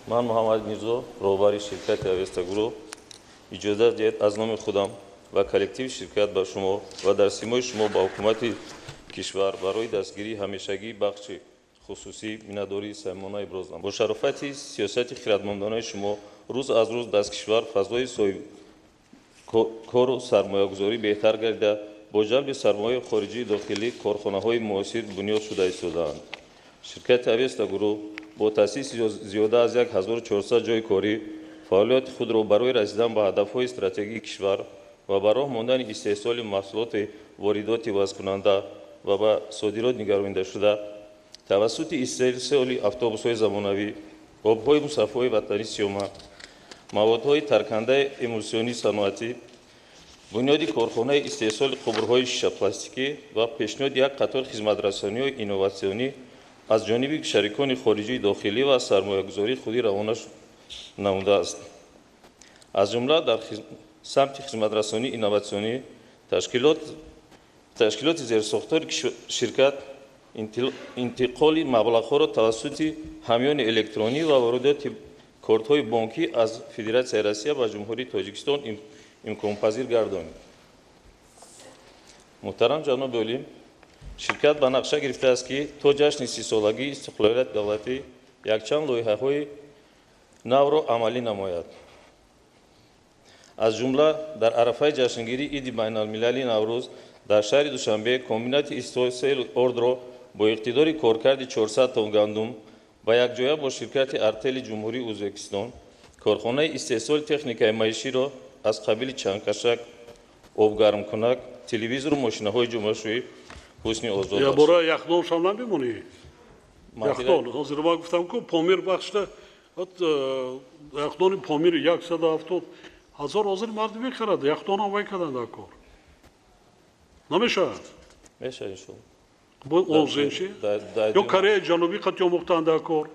Ман Муҳаммад Мирзо, роҳбари ширкати Авеста Гурӯҳ, иҷозат диҳед аз номи худам ва коллективи ширкат ба шумо ва дар симои шумо ба ҳукумати кишвар барои дастгирии ҳамешагии бахши хусусӣ миннатдории самимона иброз намоям. Бо шарофати сиёсати хиратмандонаи шумо рӯз аз рӯз дар кишвар фазои соҳибкору сармоягузорӣ беҳтар гардида, бо ҷалби сармояи хориҷии дохилӣ корхонаҳои муосир бунёд шуда истодаанд. Ширкати Авеста Гурӯҳ бо таъсиси зиёда аз 1400 ҷойи корӣ фаъолияти худро барои расидан ба ҳадафҳои стратегии кишвар ва ба роҳ мондани истеҳсоли маҳсулоти воридоти ивазкунанда ва ба содирот нигарондашуда тавассути истеҳсоли автобусҳои замонавӣ, обҳои мусаффои ватанӣ Сиёма, маводҳои таркандаи эмулсионии саноатӣ, бунёди корхонаи истеҳсоли қубурҳои шишапластикӣ ва пешниҳоди як қатор хизматрасониҳои инноватсионӣ аз ҷониби шарикони хориҷии дохилӣ ва сармоягузории худӣ равона намудааст. Аз ҷумла дар самти хизматрасонии инноватсионӣ ташкилоти зерсохтори ширкат интиқоли маблағҳоро тавассути ҳамёни электронӣ ва воридоти кортҳои бонкӣ аз Федератсияи Россия ба Ҷумҳурии Тоҷикистон имконпазир гардонид. Муҳтарам ҷаноби олӣ, ширкат ба нақша гирифтааст, ки то ҷашни 30-солагии истиқлолияти давлатӣ якчанд лоиҳаҳои навро амалӣ намояд. Аз ҷумла дар арафаи ҷашнгирии иди байналмилалии Наврӯз дар шаҳри Душанбе комбинати истеҳсоли ордро бо иқтидори коркарди 400 тонн гандум ва якҷоя бо ширкати Артели Ҷумҳурии Ӯзбекистон корхонаи истеҳсоли техникаи маиширо аз қабили чангкашак, обгармкунак, телевизору мошинаҳои ҷомашӯӣ ҳусни озод Я бора яхдон шам намемонӣ? Яхдон. Ҳозир ман гуфтам, ку Помир бахшда яхдони Помир 170 000 ҳозир мардум мехарад. Яхдонам вай кардан дар кор. Намешавад? Мешавад, иншолло. Омӯзем чи? Ё Кореяи Ҷанубӣ қати омӯхтан дар кор.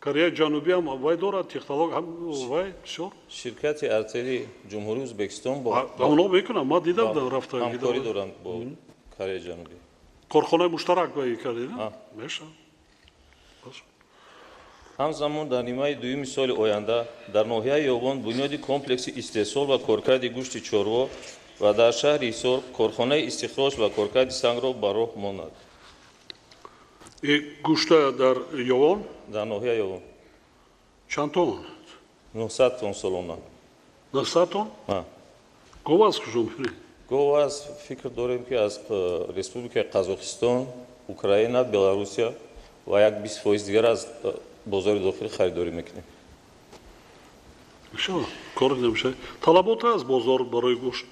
Кореяи Ҷанубӣ ҳам вай дорад, технолог ҳам вай бисёр. Ширкати Артели Ҷумҳурии Ӯзбекистон бо Онҳо мекунанд, ман дидам, рафта. Ҳамкорӣ доранд бо Кореяи Ҷанубӣ. Корхонаи муштарак вай кардед, мешавад. Ҳамзамон дар нимаи дуюми соли оянда дар ноҳияи Ёвон бунёди комплекси истеҳсол ва коркарди гӯшти чорво ва дар шаҳри Ҳисор корхонаи истихроҷ ва коркарди сангро ба роҳ монад. Гӯшта дар Ёвон? Дар ноҳияи Ёвон. Чанд тонн? 900 тонн солона. 900 тонн? Гов аз куҷо мебиред? Гов аз фикр дорем, ки аз Республикаи Қазоқистон, Украина, Беларусия ва як 20% дигар аз бозори дохилӣ харидорӣ мекунем. Кор намешавад. Талабот аст бозор барои гӯшт.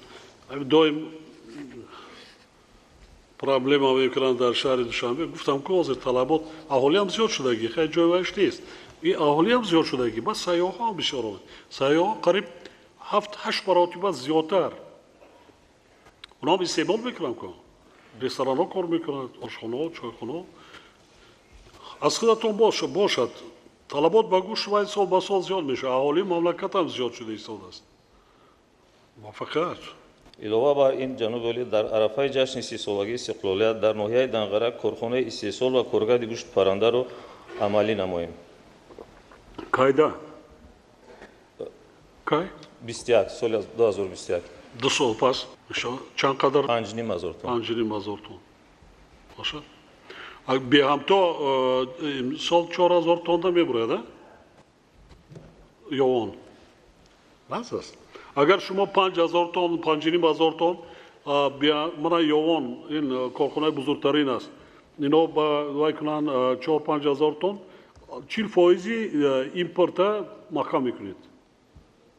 Доим проблема мекунанд дар шаҳри Душанбе. Гуфтам, ку ҳозир талабот, аҳолиам зиёд шудагӣ, хай ҷои вайш нест, и аҳолиам зиёд шудагӣ, баъд сайёҳҳо бисёр омад. Сайёҳҳо қариб ҳафт ҳашт маротиба зиёдтар. Онҳам истеъмол мекунанд, ку ресторанҳо кор мекунанд, ошхонаҳо, чойхонаҳо. Аз худатон бошад, талабот ба гӯшт вай сол ба сол зиёд мешавад. Аҳолии мамлакатам зиёд шуда истодааст. Муваффақият. Илова бар ин, ҷаноби олӣ, дар арафаи ҷашни 30-солагии истиқлолият дар ноҳияи Данғара корхонаи истеҳсол ва коркарди гӯшти паррандаро амалӣ намоем. Кайда, кай? 21, соли 2021. 2 сол пас. Чанд қадар? 5500 тонн. 5500 тонн бошад. Беҳамто сол 4000 тонна мебурад Ёвон бас аст. Агар шумо 5000 тонн, 5500 тонн, мана Ёвон ин корхонаи бузургтарин аст, ино ба вай кунанд 4-5 ҳазор тонн, 40 фоизи импорта маҳкам мекунед,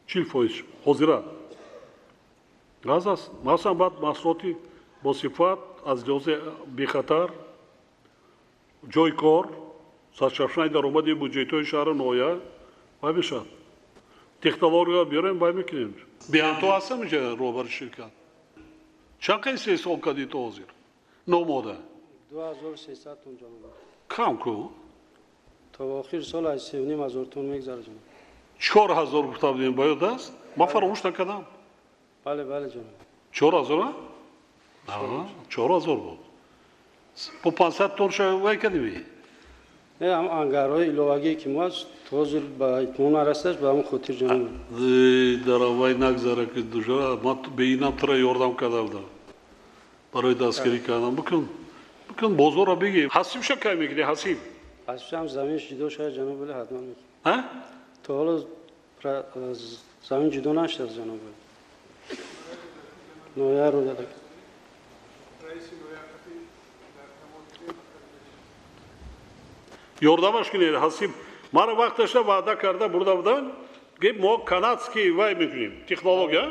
40% ҳозира газ аст. Масалан, баъд маҳсулоти босифат, аз лиҳози бехатар, ҷойи кор, сарчашмаи даромади буҷетҳои шаҳру ноҳия вай мешавад. Технология биёрем, вай мекунем. Беҳамто ҳастам инҷа, роҳбари ширкат. Чанд қа истеҳсол кардӣ то ҳозир номода? 2300 тонн, ҷаноб. Кам ку. То охири сол аз 3500 тонн мегзарад, ҷаноб. 4000 гуфта будем, ба ёд аст? Ман фаромӯш накардам. Бале, ҷаноб. 4000, 4000 буд. Бо 500 тонн ша вай кардими. Не, ҳам ангарҳои иловагие ки мо аст, то ҳозир ба итмом нарасидааст, ба ҳамон хотир ҷаноб. Дар вай нагзара ки дужа, ман бе инам тура ёрдам карда будам. Барои дастгирӣ кардан. Бикун, бикун бозорро бигир. Ҳасибша кай мекунӣ, ҳасиб? Ҳасибшам замин ҷудо шавад, ҷаноб олӣ, ҳатман мекунем. Ҳа? То ҳоло замин ҷудо нашудааст, ҷаноб олӣ. Ноҳияро дада. Ёрдамаш кунед, ҳасиб. Маро вақташа ваъда карда бурда буданд, ки мо канадский вай мекунем, технология,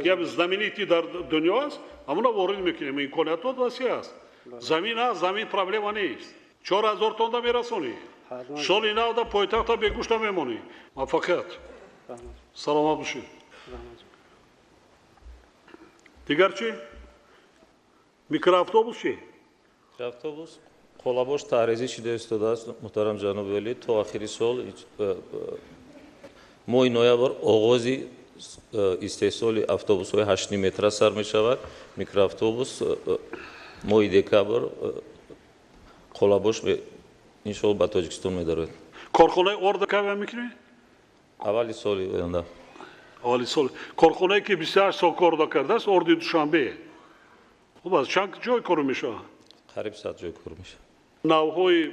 ки як знаменитый дар дунё аст, ҳамона ворид мекунем. Имкониятот васеъ аст. Замин аст, замин проблема нест. 4000 тонна мерасонӣ. Соли навда пойтахта бегӯшта мемонӣ. Муваффақият. Саломат бошед. Дигар чӣ? Микроавтобус чӣ? Микроавтобус қолабош таҳризӣ шуда истодааст, муҳтарам ҷаноби олӣ. То охири сол, моҳи ноябр оғози истеҳсоли автобусҳои 8 метра сар мешавад. Микроавтобус моҳи декабр қолабош иншоалло ба Тоҷикистон медарояд. Корхонаи орда кай мекунӣ? Аввали соли оянда. Аввали сол. Корхонае ки 28 сол кор кардааст, орди Душанбе. Хуб аст, чанд ҷой кор мешавад? Қариб 100 ҷой кор мешавад. Навҳои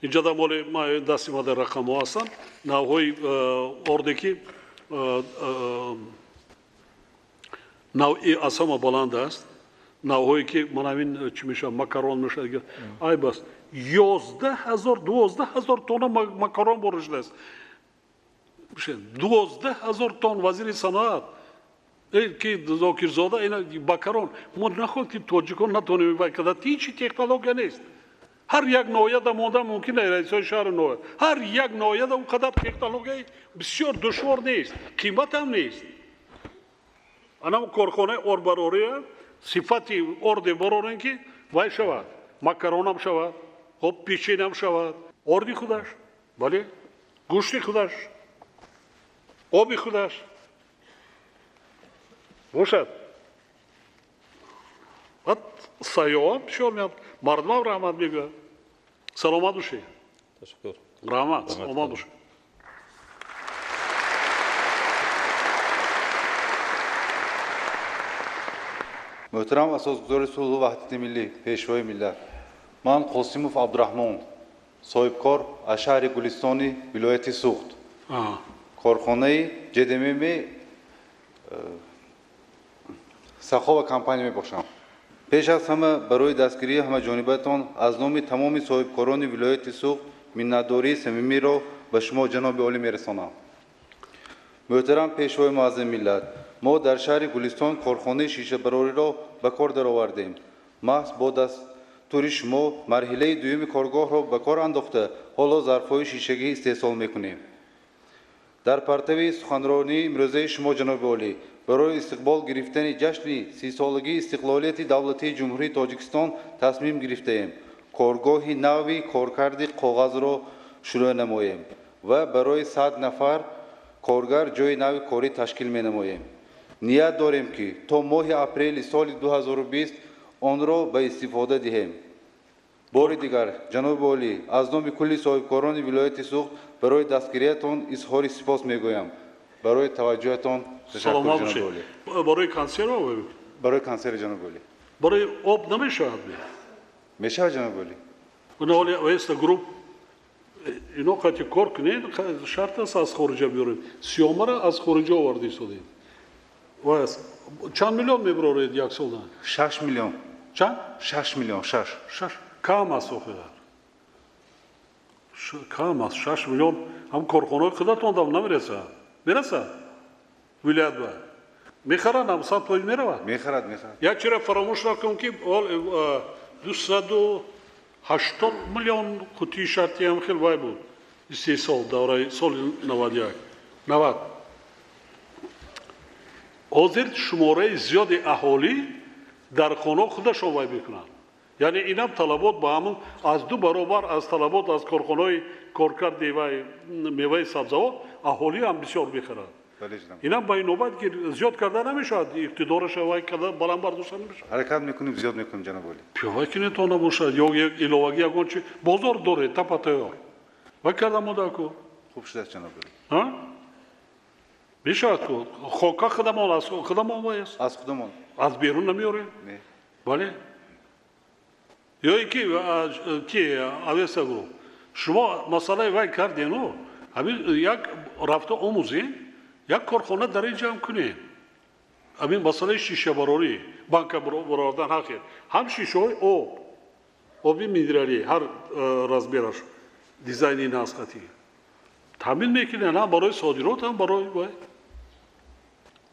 инҷода моли дасти ма дар рақамҳо ҳастанд. Навҳои орде ки навъи аз ҳама баланд аст. Навҳое ки ман ҳамин чӣ мешавад, макарон мешавад. Айб аст. 11 000, 12 000 тонна макарон ворид шудааст. 12 000 тонн. Вазири саноат ки Зокирзода ина макарон. Мо нахоҳад ки тоҷикон натонем вай карда. Ҳичи технология нест. Ҳар як ноҳияда монда мумкин аст, раисои шаҳру ноҳия. Ҳар як ноҳияда он қадар технологияи бисёр душвор нест, қиматам нест. Анам корхонаи ордбарория сифати орде барорем ки вай шавад, макаронам шавад, хоб печенам шавад, орди худаш, бале, гӯшти худаш, оби худаш бошад. Баъд сайёҳам бисёр меяд, мардумам раҳмат мегӯяд. Саломат бошед. Ташаккур. Раҳмат, саломат бошед. Муҳтарам асосгузори сулҳу ваҳдати миллӣ, пешвои миллат, ман Қосимов Абдураҳмон, соҳибкор аз шаҳри Гулистони вилояти Суғд, корхонаи ҷдмм Сахова компания мебошам. Пеш аз ҳама барои дастгирии ҳамаҷонибатон аз номи тамоми соҳибкорони вилояти Суғд миннатдории самимиро ба шумо, ҷаноби олӣ, мерасонам. Муҳтарам пешвои муаззами миллат, мо дар шаҳри Гулистон корхонаи шишабарориро ба кор даровардем. Маҳз бо дастури шумо марҳилаи дуюми коргоҳро ба кор андохта, ҳоло зарфҳои шишагӣ истеҳсол мекунем. Дар партави суханронии имрӯзаи шумо, ҷаноби олӣ, барои истиқбол гирифтани ҷашни 30-солагии истиқлолияти давлатии Ҷумҳурии Тоҷикистон тасмим гирифтаем коргоҳи нави коркарди коғазро шурӯъ намоем ва барои 100 нафар коргар ҷойи нави корӣ ташкил менамоем. Ният дорем ки то моҳи апрели соли 2020 онро ба истифода диҳем. Бори дигар, ҷаноби олӣ, аз номи кулли соҳибкорони вилояти Суғд барои дастгириятон изҳори сипос мегӯям. Барои таваҷҷӯҳатон ташаккур, ҷаноби олӣ. Барои консерва? Барои консерва, ҷаноби олӣ. Барои об намешавад? Мешавад, ҷаноби олӣ. Оли Авеста Груп ино қати кор кунед, шарт аст аз хориҷа биёред. Сиёмара аз хориҷа оварда истодед. Чанд миллион мебароред як солда? 6 миллион. Чанд? 6 миллион, шаш. Шаш кам аст охирар. Кам аст, 6 миллион. Ҳам корхонаҳои худатон дам намерасад. Мерасад? Вилоят ба. Мехаранд, ҳам 100% меравад? Мехарад, мехарад. Як чиро фаромӯш накун ки 280 миллион қутии шартӣ ҳам хел вай буд. Истеҳсол давраи соли 91. 90. Ҳозир шумораи зиёди аҳолӣ дар хона худашон вай мекунанд. Яъне инам талабот ба ҳамун аз 2 баробар аз талабот аз корхонаҳои коркарди вай меваи сабзавот аҳолӣ ҳам бисёр мехарад. Инам ба инобат ки зиёд карда намешавад, иқтидораша вай карда баланд бардошта намешавад. Ҳаракат мекунем, зиёд мекунем, ҷаноби олӣ. Пиёвай кине то набошад, ё иловагӣ ягон чи бозор доред, тапа тайёр. Вай карда монда ку. Хуб шудааст, ҷаноби олӣ. Ҳа? Мешавад ку. Хока худамон аз худамон вай аст. Аз худамон. Аз берун намеорем. Не. Бале. Ё ин ки Авеста Груп. Шумо масъалаи вай кардену, ҳамин як рафта омӯзем, як корхона дар ин ҷамъ кунем. Ҳамин масъалаи шишабарорӣ, банка баровардан ҳақе. Ҳам шишаҳои об, оби минералӣ, ҳар размераш, дизайни насқатӣ. Таъмин мекунем ҳам барои содирот, ҳам барои вай.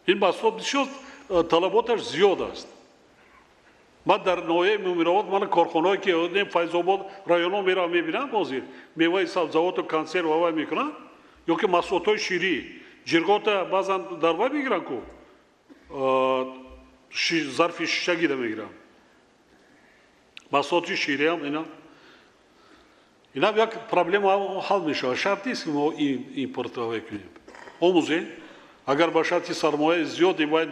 Ин маҳсулот бисёр талаботаш зиёд аст. Ман дар ноҳияи Муминобод ман корхонаҳое ки Файзобод районҳо меравам мебинам, ҳозир меваи сабзавоту консерва вай мекунанд, ё ки маҳсулотҳои ширӣ, ҷирғота баъзан дар вай мегиранд ку, зарфи шишагида мегиранд. Маҳсулоти шириам инам як проблема ҳал мешавад. Шарт нест ки мо импорт вай кунем. Омӯзем, агар ба шарти сармояи зиёде бояд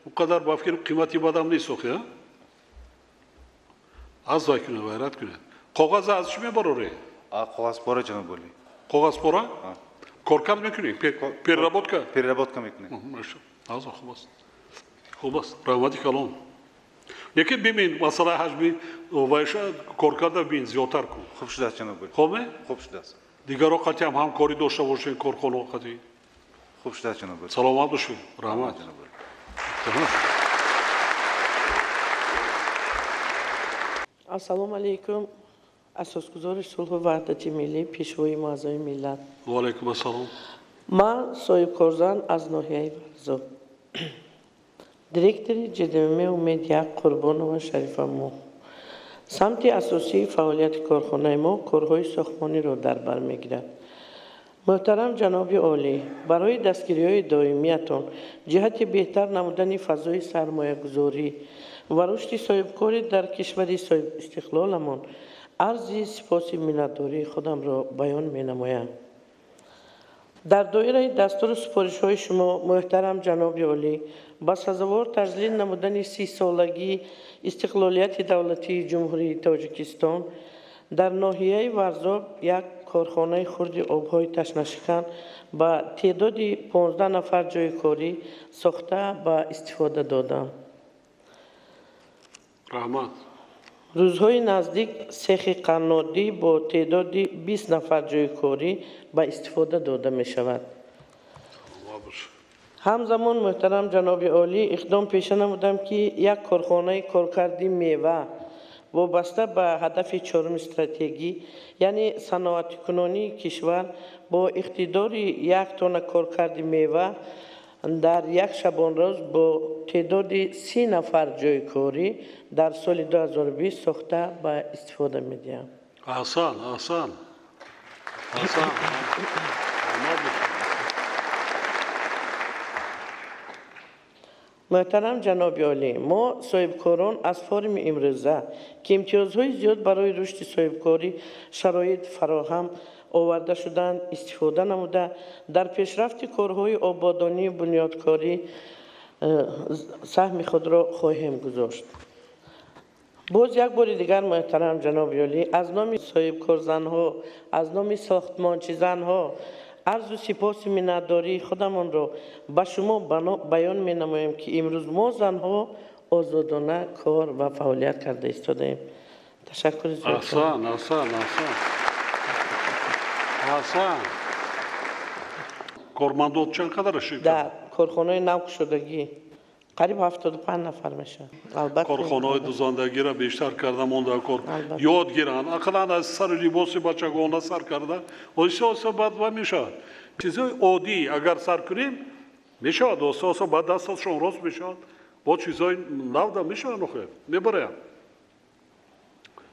он қадар ба фикр қимати бадам нест охи, а? Аз вай кунед, вайрат кунед. Коғаз аз чӣ мебароред? Коғазпора, ҷаноби олӣ. Коғазпора? Коркард мекунед? Переработка? Переработка мекунем. Аз хуб аст. Хуб аст. Раҳмати калон. Лекин бибин масъалаи ҳаҷми вайша коркарда бибин зиёдтар кун. Хуб шудааст, ҷаноби олӣ. Хуб ме? Хуб шудааст. Дигарро қатъи ҳам ҳамкорӣ дошта бошед, корхонаҳо қатъи. Хуб шудааст, ҷаноби олӣ. Саломат бошед. Раҳмат. Ҷаноби олӣ. Ассалому алайкум, асосгузори сулҳу ваҳдати миллӣ, пешвои муаззами миллат. Ва алайкум ассалом. Ман соҳибкорзан аз ноҳияи Варзоб, директори ҷдм Умед як Қурбонова Шарифамо. Самти асосии фаъолияти корхонаи мо корҳои сохтмониро дар бар мегирад. Муҳтарам ҷаноби олӣ, барои дастгириҳои доимиятон ҷиҳати беҳтар намудани фазои сармоягузорӣ ва рушди соҳибкорӣ дар кишвари соҳибистиқлоламон арзи сипоси миннатдории худамро баён менамоям. Дар доираи дастуру супоришҳои шумо, муҳтарам ҷаноби олӣ, ба сазовор таҷлил намудани 30-солагии истиқлолияти давлатии Ҷумҳурии Тоҷикистон дар ноҳияи Варзоб як корхонаи хурди обҳои ташнашикан ба теъдоди 15 нафар ҷойи корӣ сохта ба истифода додам. Раҳмат. Рӯзҳои наздик сехи қаннодӣ бо теъдоди 20 нафар ҷойи корӣ ба истифода дода мешавад. Ҳамзамон, муҳтарам ҷаноби олӣ, иқдом пеша намудам, ки як корхонаи коркарди мева вобаста ба ҳадафи чоруми стратегӣ, яъне саноатикунонии кишвар бо иқтидори 1 тонна коркарди мева дар як шабонрӯз бо теъдоди 30 нафар ҷойи корӣ дар соли 2020 сохта ба истифода медиҳам. Аҳсан, аҳсан, аҳсан. Муҳтарам ҷаноби олӣ, мо соҳибкорон аз форуми имрӯза, ки имтиёзҳои зиёд барои рушди соҳибкорӣ шароит фароҳам оварда шуданд, истифода намуда, дар пешрафти корҳои ободонию бунёдкорӣ саҳми худро хоҳем гузошт. Боз як бори дигар, муҳтарам ҷаноби олӣ, аз номи соҳибкорзанҳо, аз номи сохтмончизанҳо арзу сипоси миннатдории худамонро ба шумо баён менамоем, ки имрӯз мо занҳо озодона кор ва фаъолият карда истодаем. Ташаккури зиёд. Аҳсан, аҳсан, аҳсан. Аҳсан. Кормандот чанд қадар шуд? Дар корхонаи навкушодагӣ қариб 75 нафар мешавад. Албатта, корхонаҳои дузандагиро бештар карда монда кор ёд гиранд, ақаллан аз сару либоси бачагона сар карда оҳиста оҳиста баъд ва мешавад. Чизҳои оддӣ агар сар кунем мешавад, оҳиста оҳиста баъд дасташон рост мешавад, бо чизҳои навда мешавад, охир мебароям.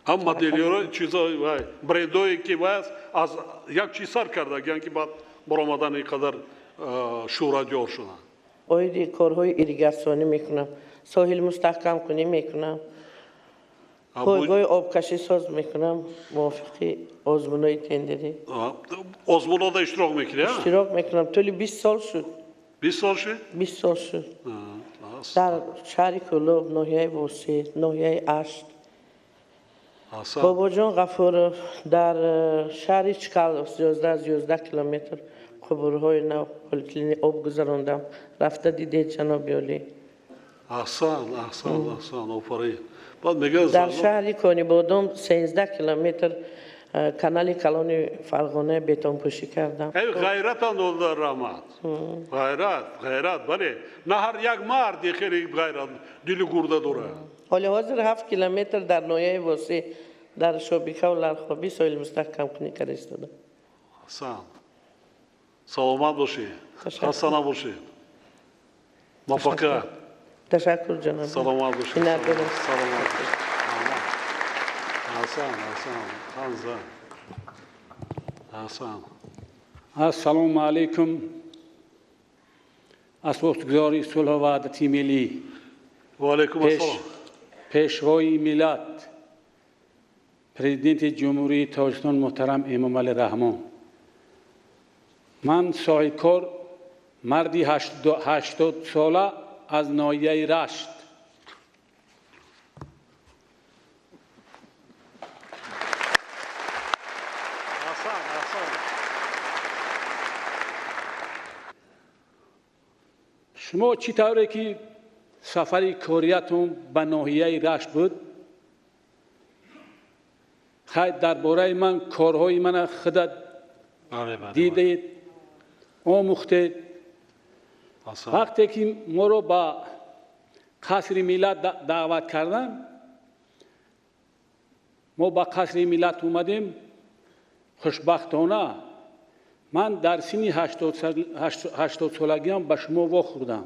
Ҳам моделиёро чизҳои вай брендое ки вай аст аз як чиз сар кардагиян, ки баъд баромадан ин қадар шӯҳратёр шуданд. Оиди корҳои ирригатсионӣ мекунам, соҳил мустаҳкамкунӣ мекунам, пойгоҳи обкашӣ соз мекунам мувофиқи озмунҳои тендерӣ. Озмунҳода иштирок мекунӣ? Иштирок мекунам, тӯли 20 сол шуд. 20 сол шуд? 20 сол шуд. Дар шаҳри Кӯлоб, ноҳияи Восеъ, ноҳияи Ашт. Бобоҷон Ғафуров дар шаҳри Чкалов 11 километр қубурҳои нав полиэтилени об гузарондам. Рафта дидед, ҷаноби олӣ. Аҳсан, аҳсан, аҳсан, офарин. Баъд мегӯяд дар шаҳри Конибодом 13 километр канали калони Фарғона бетонпӯшӣ кардам. Эй ғайратан дода раҳмат. Ғайрат, ғайрат, бале. На ҳар як марди хеле ғайрат, дили гурда дорад. Ҳоли ҳозир 7 километр дар ноҳияи Восеъ дар Шобикаву Лархобӣ соҳили мустаҳкамкунӣ карда истодам. Аҳсан. Саломат бошед. Хаста набошед. Муваффақият. Ташаккур, ҷаноб. Саломат бошед. Саломат бошед. Аҳсан, аҳсан, ҳанза. Аҳсан. Ассалому алайкум. Асосгузори сулҳу ваҳдати миллӣ. Ва алайкум ассалом. Пешвои миллат, президенти Ҷумҳурии Тоҷикистон муҳтарам Эмомалӣ Раҳмон. Ман соҳибкор, марди 80 сола аз ноҳияи Рашт. Шумо чӣ тавре ки сафари кориятон ба ноҳияи Рашт буд, хай дар бораи ман корҳои мана худат дидед, омӯхтед. Вақте ки моро ба қасри миллат даъват карданд, мо ба қасри миллат омадем. Хушбахтона ман дар синни 80 солагиам ба шумо вохӯрдам.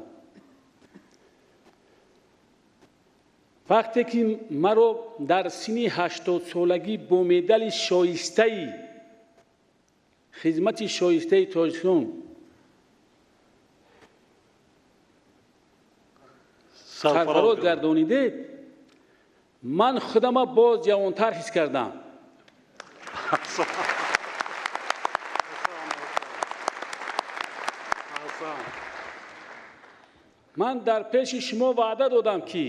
Вақте ки маро дар синни 80 солагӣ бо медали шоистаи хизмати шоистаи Тоҷикистон сарфароз гардонидед, ман худама боз ҷавонтар ҳис кардам. Ман дар пеши шумо ваъда додам, ки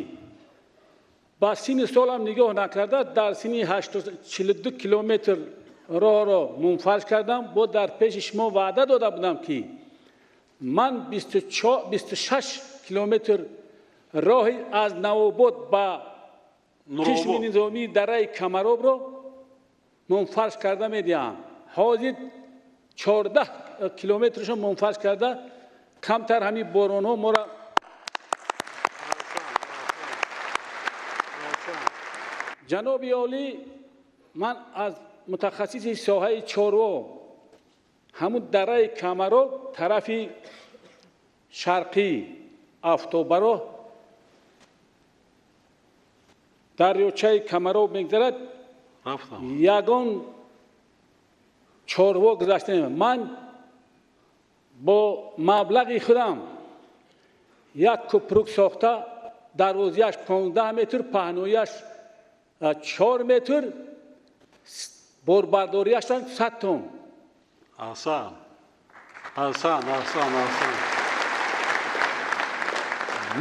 ба синни солам нигоҳ накарда дар синни 42 километр роҳро мунфарш кардам. Бо дар пеши шумо ваъда дода будам, ки ман 26 километр роҳи аз Навобод ба қисми низомии дараи Камаробро мунфарш карда медиҳам. Ҳозир 14 километршо мунфарш карда, камтар ҳамин боронҳо моро ҷаноби олӣ, ман аз мутахассиси соҳаи чорво ҳамун дараи Камароб тарафи шарқӣ автобароҳ дарёчаи Камароб мегузарад, ягон чорво гузашта. Ман бо маблағи худам як кӯпрук сохта, дарвозияш 15 метр, паҳнояш 4 метр, борбардориашон 100 тон. Аҳсан, аҳсан, аҳсан, аҳсан.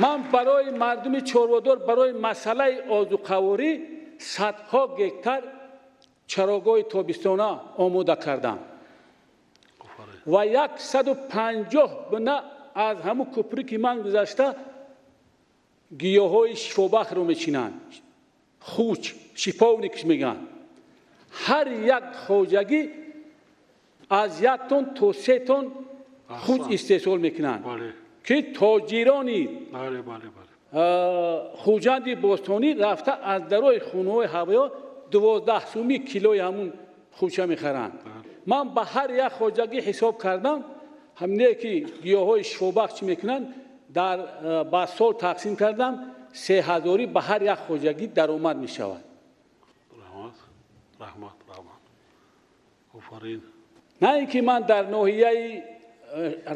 Ман барои мардуми чорводор барои масъалаи озуқаворӣ садҳо гектар чарогоҳи тобистона омода кардам ва 150 бина аз ҳамун кӯпруки ман гузашта гиёҳҳои шифобахшро мечинанд. Хуч, шиповникш мегӯянд. Ҳар як хоҷагӣ аз 1 тон то 3 тон хуч истеҳсол мекунанд, ки тоҷирони Хуҷанди бостонӣ рафта аз дарои хонаҳои ҳавоё 12 сӯми килои ҳамун хуча мехаранд. Ман ба ҳар як хоҷагӣ ҳисоб кардам, ҳамине ки гиёҳҳои шифобахш чӣ мекунанд, дар ба сол тақсим кардам, 3000 ба ҳар як хоҷагӣ даромад мешавад. Раҳмат, раҳмат, раҳмат. Офарин. На ин ки ман дар ноҳияи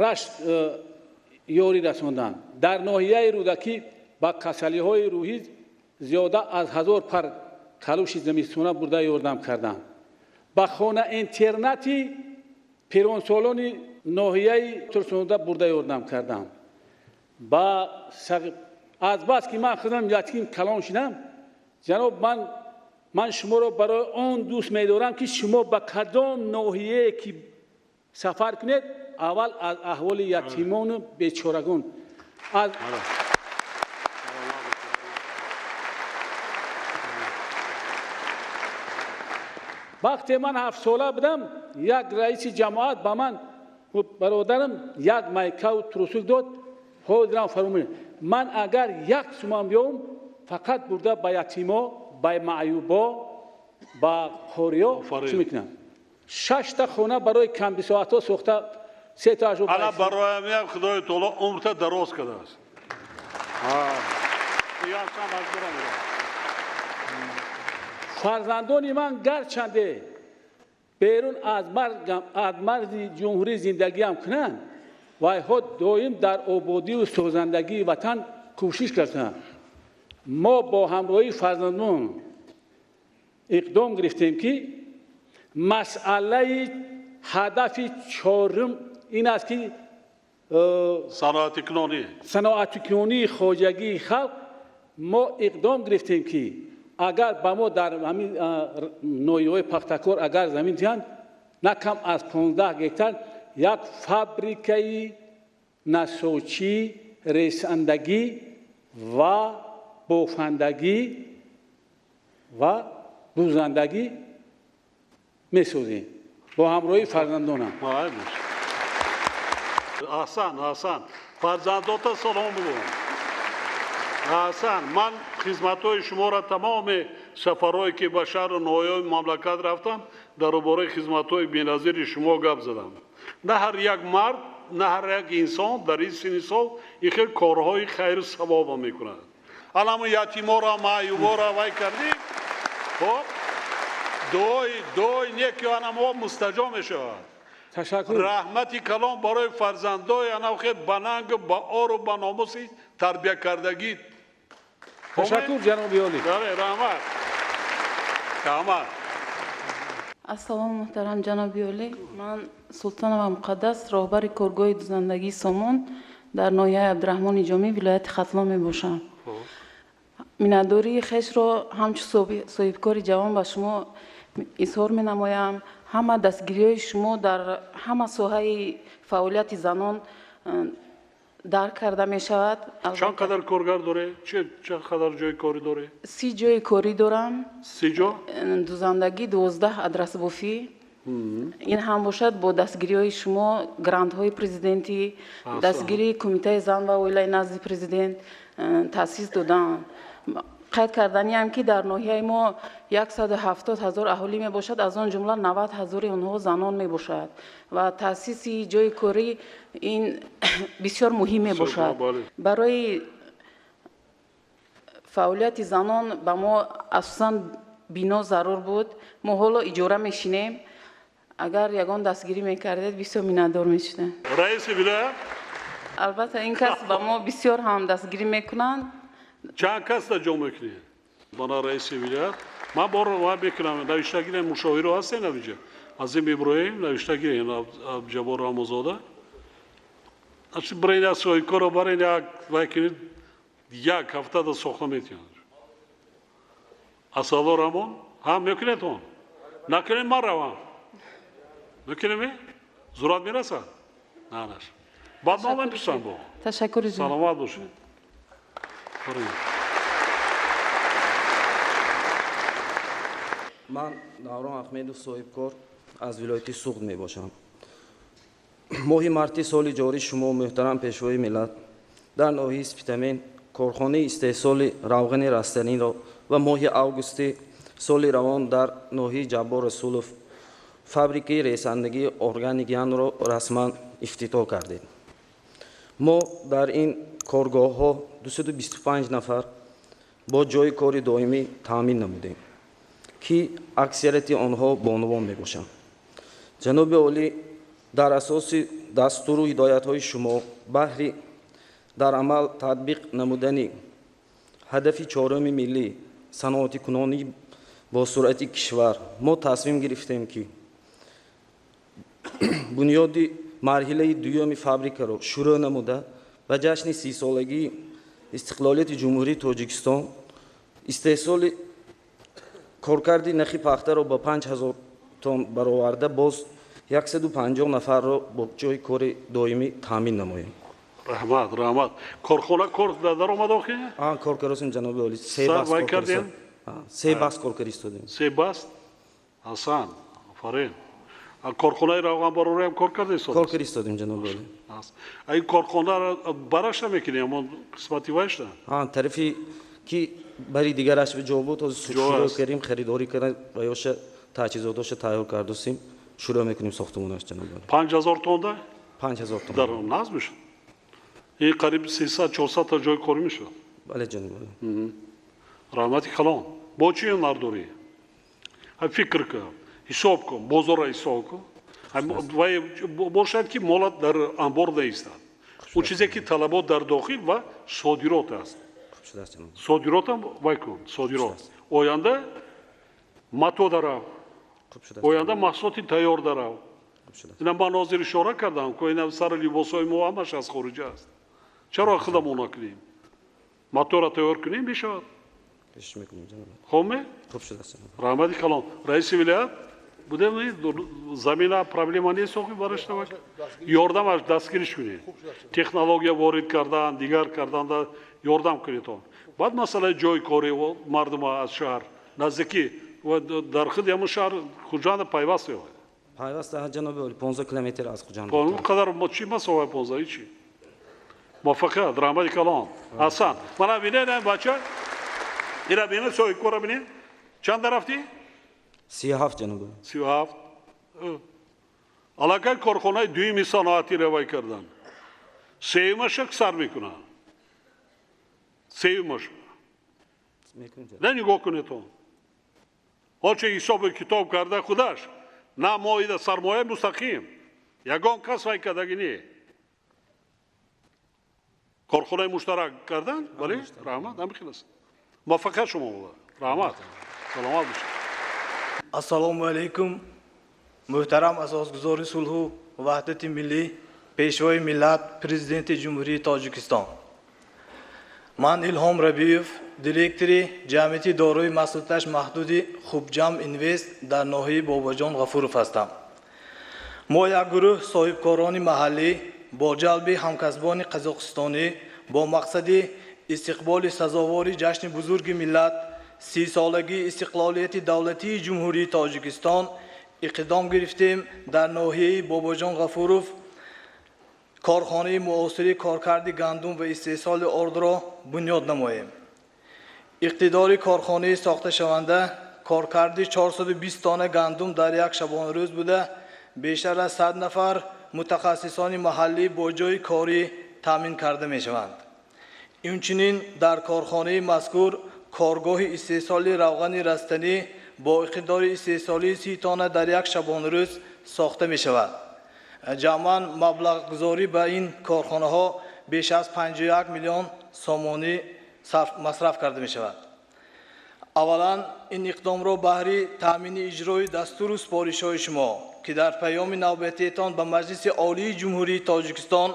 Рашт ёрӣ расондам, дар ноҳияи Рӯдакӣ ба касалиҳои рӯҳӣ зиёда аз 1000 пар калуши зимистона бурда ёрдам кардам. Ба хона интернати Пиронсолони ноҳияи Турсунзода бурда ёрдам кардам. Ба азбаски ман худам ятим калон шудам, ҷаноб, ман шуморо барои он дӯст медорам, ки шумо ба кадом ноҳияе ки сафар кунед, аввал аз аҳволи ятимону бечорагон аз вақте ман 7сола будам, як раиси ҷамоат ба ман, бародарам, як майкаву трусик дод. Ҳозирам фаромӯш. Ман агар як сумам биём, фақат бурда ба ятимо, ба маъюбо, ба қориё чӣ мекунам. 6та хона барои камбисоатҳо сохта, сетаашо. Ана бароям Худои таоло умрта дароз кардааст. Фарзандони ман гарчанде берун аз марзи ҷумҳурӣ зиндагиам кунанд, вайҳо доим дар ободию созандагии ватан кӯшиш карданд. Мо бо ҳамроҳии фарзандон иқдом гирифтем, ки масъалаи ҳадафи чорум ин аст, ки саноатикунонии хоҷагии халқ. Мо иқдом гирифтем, ки агар ба мо дар ҳамин ноҳияҳои Пахтакор агар замин диҳанд, на кам аз 15 гектар як фабрикаи насочӣ, ресандагӣ ва бофандагӣ ва дӯзандагӣ месозем бо ҳамроҳии фарзандонам. Аҳсан, аҳсан, фарзандота салом бугӯ. Аҳсан, ман хизматҳои шуморо тамоми сафарҳое ки ба шаҳру ноҳияҳои мамлакат рафтам, дар бораи хизматҳои беназири шумо гап задам. На ҳар як мард, на ҳар як инсон дар ин синни сол ин хел корҳои хайру савоба мекунад. Аламу ятиморо, маъюборо вай кардӣ, хоб, дуои неки анамо мустаҷоб мешавад. Ташаккур. Раҳмати калон барои фарзандои анав хел ба нангу ба ору ба номуси тарбиякардагӣ. Ташаккур, ҷаноби олӣ. Бале, раҳмат. Раҳмат. Ассалому муҳтарам ҷаноби олӣ. Ман Султонова Муқаддас, роҳбари коргоҳи дузандагии Сомон дар ноҳияи Абдураҳмони Ҷомӣ, вилояти Хатлон мебошам. Миннатдории хешро ҳамчун соҳибкори ҷавон ба шумо изҳор менамоям. Ҳама дастгириҳои шумо дар ҳама соҳаи фаъолияти занон дарк карда мешавад. Чанд қадар коргар доред? Чанд қадар ҷои корӣ доред? 30 ҷои корӣ дорам. 30 ҷо? Дузандагӣ, 12 адрасбофӣ. Ин ҳам бошад бо дастгириҳои шумо, грантҳои президентӣ, дастгирии кумитаи зан ва оилаи назди президент таъсис додаанд. Қайд карданиам, ки дар ноҳияи мо 170 ҳазор аҳолӣ мебошад, аз он ҷумла 90 ҳазори онҳо занон мебошад ва таъсиси ҷои корӣ ин бисёр муҳим мебошад. Барои фаъолияти занон ба мо асосан бино зарур буд. Мо ҳоло иҷора мешинем. Агар ягон дастгирӣ мекардед, бисёр миннатдор мешудем. Раиси вилоят? Албатта, ин кас ба мо бисёр ҳам дастгирӣ мекунанд. Чанд касда ҷо мекунед? Бана раиси вилоят. Ман боро ва мекунам, навиштагирем, мушовиро ҳастен инҷа. Азим Иброҳим навиштагирем, Абдуҷаббор Рамазонзода. Ачи барин аз соҳибкоро барин як вай кунед, як ҳафтада сохта метиҳанд. Асало Рамон, ҳам мекунед он? Накунед, ман равам. Мекунем? Зурат мерасад? На, наш. Баъд ман мепурсам бо. Ташаккур. Саломат бошед. Ман Даврон Аҳмедов, соҳибкор аз вилояти Суғд мебошам. Моҳи марти соли ҷорӣ шумо, муҳтарам Пешвои миллат, дар ноҳияи Спитамен корхонаи истеҳсоли равғани растаниро ва моҳи августи соли равон дар ноҳияи Ҷаббор Расулов фабрикаи ресандагии органикянро расман ифтитоҳ кардед. Мо дар ин коргоҳҳо 225 нафар бо ҷойи кори доимӣ таъмин намудем, ки аксарияти онҳо бонувон мебошанд. Ҷаноби олӣ, дар асоси дастуру ҳидоятҳои шумо баҳри дар амал татбиқ намудани ҳадафи чоруми миллӣ, саноатикунонии бо суръати кишвар, мо тасмим гирифтем, ки Бунёди марҳилаи дуюми фабрикаро шурӯъ намуда, ба ҷашни 30-солагии истиқлолияти Ҷумҳурии Тоҷикистон истеҳсоли коркарди нахи пахтаро ба 5000 тонн бароварда, боз 150 нафарро бо ҷойи кори доимӣ таъмин намоем. Раҳмат, раҳмат. Корхона кор даромад охи? Кор кардосем, ҷаноби олӣ. Се баст кор карда истодем. Се баст? Ҳасан, офарин. Корхонаи равғанбарориам кор карда истодем? Кор карда истодем, ҷаноби олӣ. Ин корхонаро бараша мекунӣ, ҳамон қисмати вайшта? Тарафи ки бари дигараш ҷо буд, ҳозир шурӯъ кардем, харидорӣ карда ва ёша таҷҳизотоша тайёр кардусем, шурӯъ мекунем сохтмонаш, ҷаноби олӣ. 5000 тонда? 5000 тонна. Дар наз мешавад? Ин қариб 300-400 та ҷои корӣ мешавад. Бале, ҷаноби олӣ. Раҳмати калон. Бо чӣ ҳунар дорӣ? Фикр кун, ҳисоб кун, бозорро ҳисоб кун. Бошад ки молат дар анбор наистад. Он чизе ки талабот дар дохил ва содирот аст. Содиротам вай кун, содирот. Оянда мато дарав, оянда маҳсулоти тайёр дарав. Ина ман ҳозир ишора кардам, ки ина сари либосҳои мо ҳамаш аз хориҷа аст. Чаро худамон накунем? Маторо тайёр кунем, мешавад. Хоб ме? Раҳмати калон. Раиси вилоят будем, замина проблема нест, охи бараш навак. Ёрдамаш дастгириш кунед. Технология ворид кардан, дигар кардан да ёрдам кунед он. Баъд масъалаи ҷойи кори мардума аз шаҳр наздикӣ дар худи ҳамон шаҳр Хуҷанда пайваст меояд. Пайваст, ҷаноби олӣ, 15 километр аз Хуҷанд. Он қадар чӣ масофаи 15 ҳичи? Муваффақият, раҳмати калон. Ҳасан, мана бинед бача, ира бинед, соҳибкора бинед. Чанд рафтӣ? 37, ҷаноби. 37. Аллакай корхонаи дуюми саноатӣ равай кардан. Сеюмаша сар мекунанд. Сеюмаша. Не нигоҳ кунед он. Ҳолче ҳисоби китоб карда худаш, на моида сармояи мустақим. Ягон кас вай кардагӣ не. Корхонаи муштарак кардан, бале, раҳмат, ҳамин хел аст. Муваффақият шумо буда. Раҳмат. Саломат бошед. Ассалому алайкум, муҳтарам асосгузори сулҳу ваҳдати миллӣ, пешвои миллат, президенти Ҷумҳурии Тоҷикистон. Ман Илҳом Рабиев, директори ҷамъияти дорои масъулияташ маҳдуди Хубҷам Инвест дар ноҳияи Бобоҷон Ғафуров ҳастам. Мо як гурӯҳ соҳибкорони маҳаллӣ бо ҷалби ҳамкасбони қазоқистонӣ бо мақсади истиқболи сазовори ҷашни бузурги миллат, 30-солагии истиқлолияти давлатии Ҷумҳурии Тоҷикистон иқдом гирифтем дар ноҳияи Бобоҷон Ғафуров корхонаи муосири коркарди гандум ва истеҳсоли ордро бунёд намоем. Иқтидори корхонаи сохташаванда коркарди 420 тонна гандум дар як шабонарӯз буда, бештар аз 100 нафар мутахассисони маҳаллӣ бо ҷойи корӣ таъмин карда мешаванд. Инчунин дар корхонаи мазкур коргоҳи истеҳсоли равғани растанӣ бо иқтидори истеҳсолии 30 тонна дар як шабонарӯз сохта мешавад. Ҷамъан маблағгузорӣ ба ин корхонаҳо беш аз 51 миллион сомонӣ масраф карда мешавад. Аввалан ин иқдомро баҳри таъмини иҷрои дастуру супоришҳои шумо, ки дар паёми навбатиетон ба Маҷлиси Олии Ҷумҳурии Тоҷикистон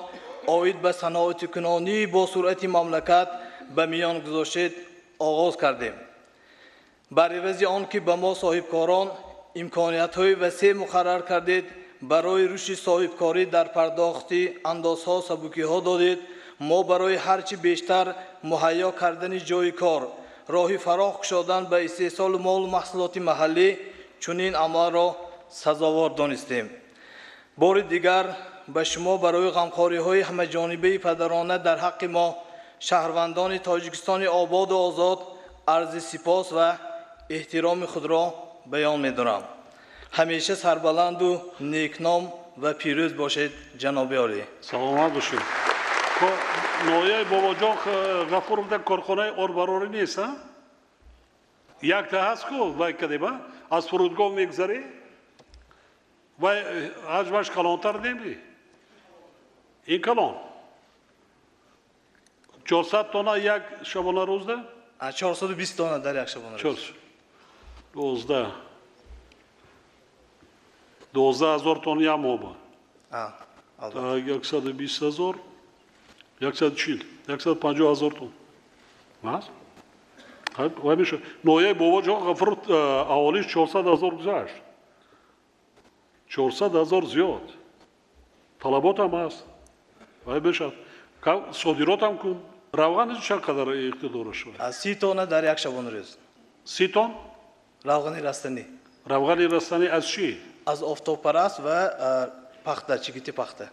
оид ба саноатикунонии босуръати мамлакат ба миён гузоштед, оғоз кардем. Бар ивази он ки ба мо соҳибкорон имкониятҳои васеъ муқаррар кардед, барои рушди соҳибкорӣ дар пардохти андозҳо сабукиҳо додед, мо барои ҳарчи бештар муҳайё кардани ҷойи кор, роҳи фароҳ кушодан ба истеҳсолу молу маҳсулоти маҳаллӣ чунин амалро сазовор донистем. Бори дигар ба шумо барои ғамхориҳои ҳамаҷонибаи падарона дар ҳаққи мо, шаҳрвандони Тоҷикистони ободу озод, арзи сипос ва эҳтироми худро баён медорам. Ҳамеша сарбаланду некном ва пирӯз бошед, ҷаноби олӣ. Саломат бошед. Ноҳияи Бобоҷон Ғафуров дар корхонаи орбарорӣ нест, а? Якта ҳаст ку, вай кадем, а? Аз фурудгоҳ мегузарӣ? Вай ҳаҷмаш калонтар неми? Ин калон. 400 тонна як шабонарӯзда? 420 тонна дар як шабонарӯз. 12. 12 000 тонн як моҳ ба 120 000, 140, 150 000 тонн аст. Вай мешавад. Ноҳияи Бобоҷон Ғафуров аҳолиш 400 000 гузашт, 400 000 зиёд, талаботам ҳаст. Вай мешавад, содиротам кун. Равғани чанд қадар иқтидораш? 30 тонна дар як шабонарӯз. 30 тонн? Равғани растанӣ. Равғани растанӣ аз чӣ? Аз офтобпараст ва пахта, чигити пахта.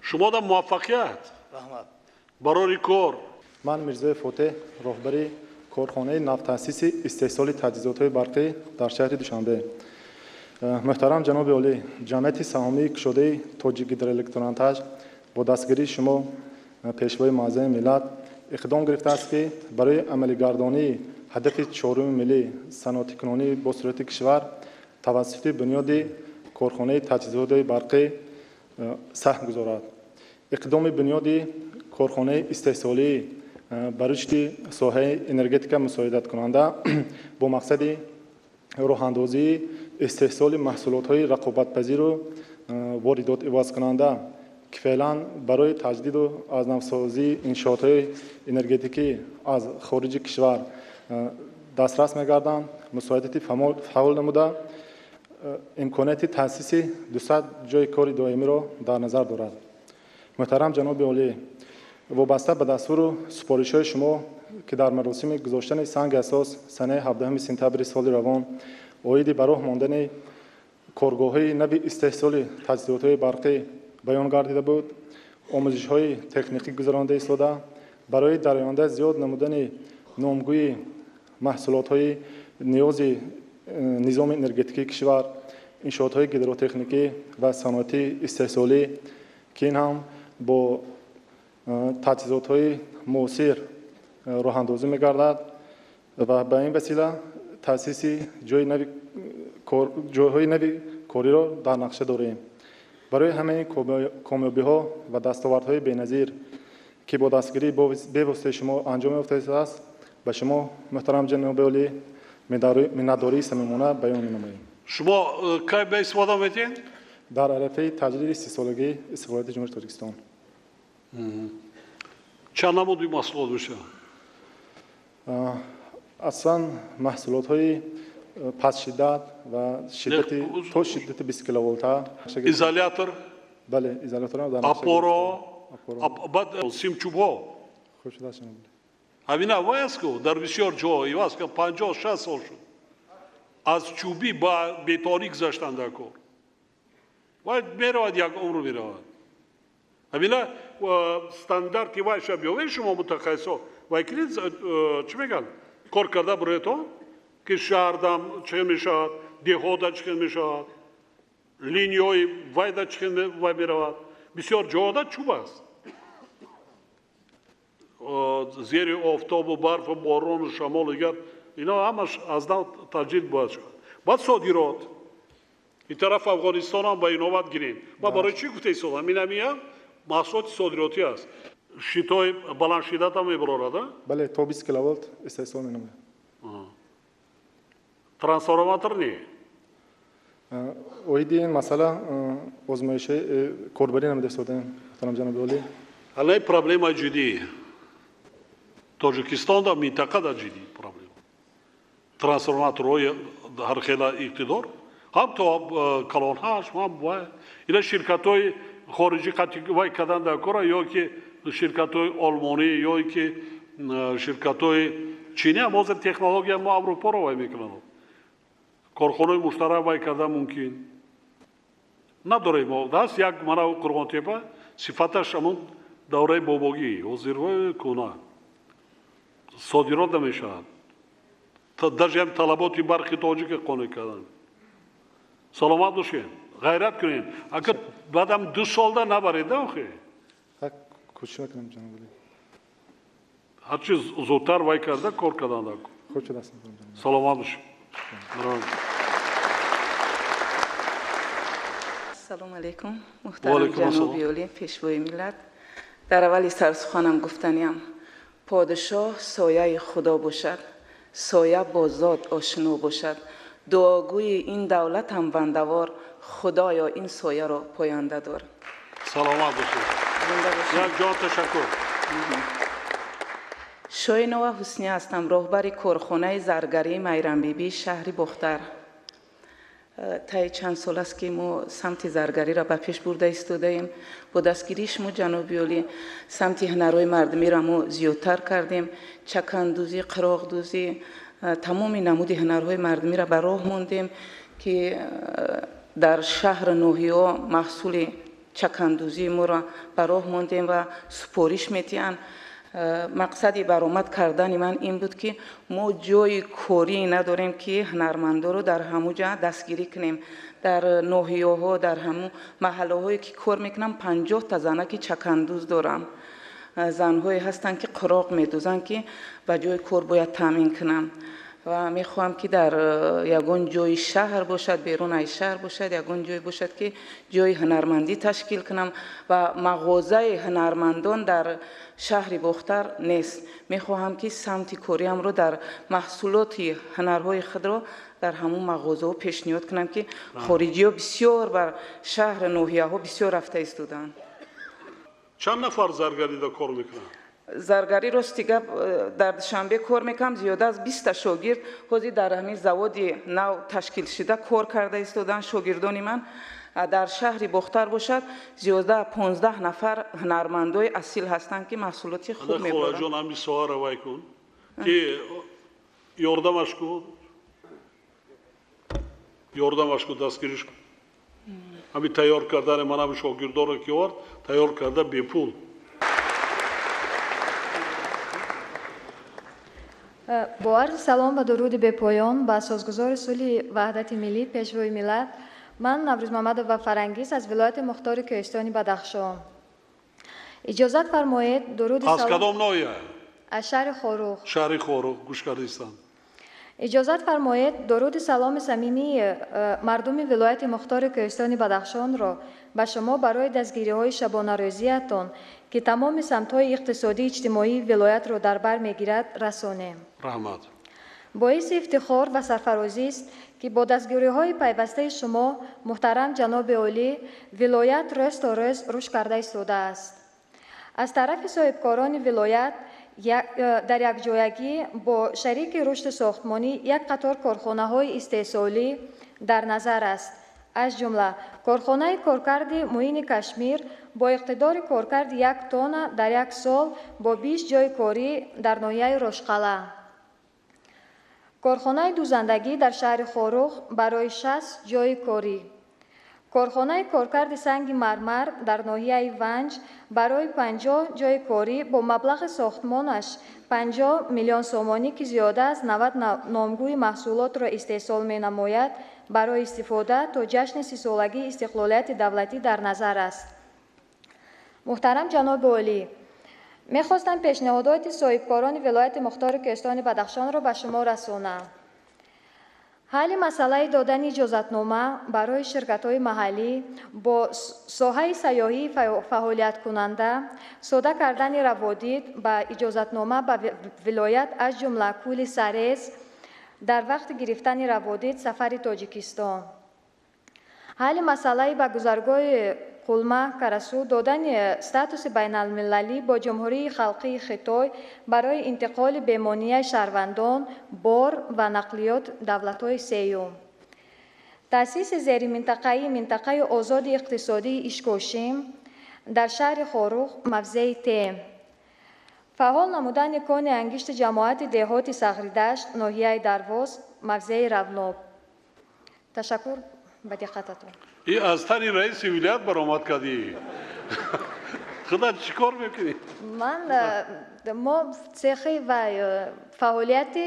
Шумо да муваффақият. Раҳмат. Барори кор. Ман Мирзоев Фотеҳ, роҳбари корхонаи навтаъсиси истеҳсоли таҷҳизотҳои барқӣ дар шаҳри Душанбе. Муҳтарам ҷаноби олӣ, ҷамъияти саҳомии кушодаи Тоҷикгидроэлектромонтаж бо дастгирии шумо, Пешвои муаззами миллат, иқдом гирифтааст, ки барои амалигардонии ҳадафи чоруми миллӣ, саноатикунонии босуръати кишвар, тавассути бунёди корхонаи таҷҳизотҳои барқӣ саҳм гузорад. Иқдоми бунёди корхонаи истеҳсолӣ ба рушди соҳаи энергетика мусоидаткунанда, бо мақсади роҳандозии истеҳсоли маҳсулотҳои рақобатпазиру воридотивазкунанда, ки феълан барои таҷдиду аз навсозии иншоотҳои энергетикӣ аз хориҷи кишвар дастрас мегарданд, мусоидати фаъол намуда, имконияти таъсиси 200 ҷойи кори доимиро дар назар дорад. Муҳтарам ҷаноби олӣ, вобаста ба дастуру супоришҳои шумо, ки дар маросими гузоштани санги асос санаи 17 сентябри соли равон оиди ба роҳ мондани коргоҳҳои нави истеҳсоли таҷҳизотҳои барқӣ баён гардида буд, омӯзишҳои техникӣ гузаронда истода, барои дар оянда зиёд намудани номгӯи маҳсулотҳои ниёзи низоми энергетикии кишвар, иншоотҳои гидротехникӣ ва саноатии истеҳсолӣ, ки ин ҳам бо таҷҳизотҳои муосир роҳандозӣ мегардад, ва ба ин васила таъсиси ҷойҳои нави кориро дар нақша дорем. Барои ҳамаи комёбиҳо ва дастовардҳои беназир, ки бо дастгирии бевоситаи шумо анҷом ёфтааст, ба шумо, муҳтарам ҷаноби олӣ, миннатдории самимона баён менамоем. Шумо кай ба истифода метиҳед? Дар арафаи таҷлили 30-солагии истиқлолияти Ҷумҳурии Тоҷикистон. Чанд намуди маҳсулот мешавад? Аслан маҳсулотҳои пастшиддат ва шиддати то шиддати 20 киловолта. Изолятор? Бале, изолятор. Опора, баъд симчӯбҳо. Хуб шудааст. Ҳамина вай аст ку, дар бисёр ҷо иваз ка, 50-60 сол шуд, аз чӯбӣ ба бетонӣ гузаштанд. Дар кор вай меравад, як умр меравад. Ҳамина стандарти вайша биёвед, шумо мутахассисо вай кунед, чӣ мегӯянд, кор карда бироедтон, ки шаҳрдам чӣ мешавад, деҳода чӣ мешавад, линияҳои вайда чӣ вай меравад. Бисёр ҷода чӯб аст, зери офтобу барфу борону шамолу дигар, ино ҳамаш аз нав таҷдид бояд шавад. Баъд содирот ин тараф Афғонистонам ба инобат гирем. Ма барои чӣ гуфта истодам? Ин ҳамиям маҳсулоти содиротӣ аст. Щитои баландшиддатам мебарорад? Бале, то 20 киловолт истеҳсол менамояд. Трансформатор не? Оиди ин масъала озмоишҳои корбарӣ намуда истодаем, муҳтарам ҷаноби олӣ. Ҳалаи проблемаи ҷиддӣ Тоҷикистон да, минтақа да ҷиддӣ проблема. Трансформаторҳои ҳархела иқтидор, ҳам то калонҳаш, ҳам вай, ина ширкатҳои хориҷӣ вай кардан дар кора, ё ки ширкатҳои олмонӣ, ё ки ширкатҳои чинӣ ҳам. Ҳозир технология мо Аврупоро вай мекунанд, корхонаи муштарак вай кардан мумкин. Надорем мо даст як мана Қурғонтепа, сифаташ ҳамон давраи бобогӣ, ҳозир кӯна, содирот намешавад. Даже ҳам талаботи барқи тоҷика қонеъ кардан. Саломат бошед, ғайрат кунед. Ака, баъдам 2 солда набаред, охе. Кӯшиш мекунем, ҷаноби олӣ. Ҳарчи зудтар вай карда кор кардан. Хуб шудааст. Саломат бошед. Ассалому алайкум, муҳтарам ҷаноби олӣ, Пешвои миллат. Дар аввали сарсуханам гуфтаниям: подшоҳ сояи Худо бошад, соя бо зод ошно бошад. Дуогӯи ин давлатам бандавор, Худоё ин сояро поянда дор. Саломат бошед. Як ҷон ташаккур. Шоинова Ҳусния ҳастам, роҳбари корхонаи заргарии Майрамбибии шаҳри Бохтар. Таи чанд сол аст, ки мо самти заргариро ба пеш бурда истодаем. Бо дастгирии шумо, ҷаноби олӣ, самти ҳунарҳои мардумиро мо зиёдтар кардем. Чакандӯзӣ, қироғдӯзӣ, тамоми намуди ҳунарҳои мардумиро ба роҳ мондем, ки дар шаҳру ноҳияҳо маҳсули чакандӯзии моро ба роҳ мондем ва супориш метиҳанд. Мақсади баромад кардани ман ин буд, ки мо ҷои корӣ надорем, ки ҳунармандоро дар ҳамун ҷа дастгирӣ кунем. Дар ноҳияҳо, дар ҳамун маҳаллаҳое ки кор мекунам, 50-та занаки чакандӯз дорам. Занҳое ҳастанд, ки қироқ медӯзанд, ки ба ҷои кор бояд таъмин кунам. Ва мехоҳам, ки дар ягон ҷои шаҳр бошад, берун аз шаҳр бошад, ягон ҷой бошад, ки ҷои ҳунармандӣ ташкил кунам ва мағозаи ҳунармандон дар шаҳри Бохтар нест. Мехоҳам, ки самти кориамро дар маҳсулоти ҳунарҳои худро дар ҳамун мағозаҳо пешниҳод кунам, ки хориҷиҳо бисёр бар шаҳру ноҳияҳо бисёр рафта истодаанд. Чанд нафар заргарида кор мекунанд? Заргарӣ, рости гап, дар Душанбе кор мекунам, зиёда аз 20-та шогирд ҳозир дар ҳамин заводи нав ташкилшуда кор карда истодаанд шогирдони ман. Дар шаҳри Бохтар бошад, зиёда 15 нафар ҳунармандои асил ҳастанд, ки маҳсулоти хуб мебаранд. Холаҷон, ҳамин соҳаро вай кун, ки ёрдамаш кун, ёрдамаш кун, дастгириш кун. Ҳамин тайёр кардани ман ҳамин шогирдоро ки овард, тайёр карда бепул. Бо арзи салом ва дуруди бепоён ба асосгузори сулҳи ваҳдати миллӣ, пешвои миллат, ман Наврӯзмамадова Фарангиз аз вилояти мухтори Кӯҳистони Бадахшон. Иҷозат фармоед дуруди аз кадом ноҳия? Аз шаҳри Хоруғ. Шаҳри Хоруғ, гӯш кардистам. Иҷозат фармоед дуруди саломи самимии мардуми вилояти мухтори Кӯҳистони Бадахшонро ба шумо барои дастгириҳои шабонарӯзиятон, ки тамоми самтҳои иқтисодию иҷтимоии вилоятро дар бар мегирад, расонем. Раҳмат. Боиси ифтихор ва сарфарозист, ки бо дастгириҳои пайвастаи шумо, муҳтарам ҷаноби олӣ, вилоят рӯз то рӯз рушд карда истодааст. Аз тарафи соҳибкорони вилоят дар якҷоягӣ бо шарики рушди сохтмонӣ як қатор корхонаҳои истеҳсолӣ дар назар аст. Аз ҷумла корхонаи коркарди муини Кашмир бо иқтидори коркарди 1 тонна дар як сол бо 20 ҷойи корӣ дар ноҳияи Рошқала. Корхонаи дӯзандагӣ дар шаҳри Хоруғ барои 60 ҷойи корӣ. Корхонаи коркарди санги мармар дар ноҳияи Ванҷ барои 50 ҷойи корӣ бо маблағи сохтмонаш 50 миллион сомонӣ, ки зиёда аз 90 номгӯи маҳсулотро истеҳсол менамояд, барои истифода то ҷашни 30-солагии истиқлолияти давлатӣ дар назар аст. Муҳтарам ҷаноби олӣ, мехостам пешниҳодоти соҳибкорони вилояти мухтори Кӯҳистони Бадахшонро ба шумо расонам. Ҳалли масъалаи додани иҷозатнома барои ширкатҳои маҳаллӣ бо соҳаи сайёҳӣ фаъолияткунанда, сода кардани раводид ба иҷозатнома ба вилоят, аз ҷумла кӯли Сарез, дар вақти гирифтани раводид сафари Тоҷикистон. Ҳалли масъалаи ба гузаргоҳи Қулма Карасу додани статуси байналмилалӣ бо Ҷумҳурии Халқии Хитой барои интиқоли бемонияи шаҳрвандон, бор ва нақлиёт давлатҳои сеюм. Таъсиси зериминтақаи минтақаи озоди иқтисодии Ишкошим дар шаҳри Хоруғ, мавзеи Тем. Фаъол намудани кони ангишти ҷамоати деҳоти Сағридашт, ноҳияи Дарвоз, мавзеи Равноб. Ташаккур ба диққататон. И аз тани раиси вилоят баромад кардӣ. Худат чӣ кор мекунӣ? Ман мо цехи ва фаъолияти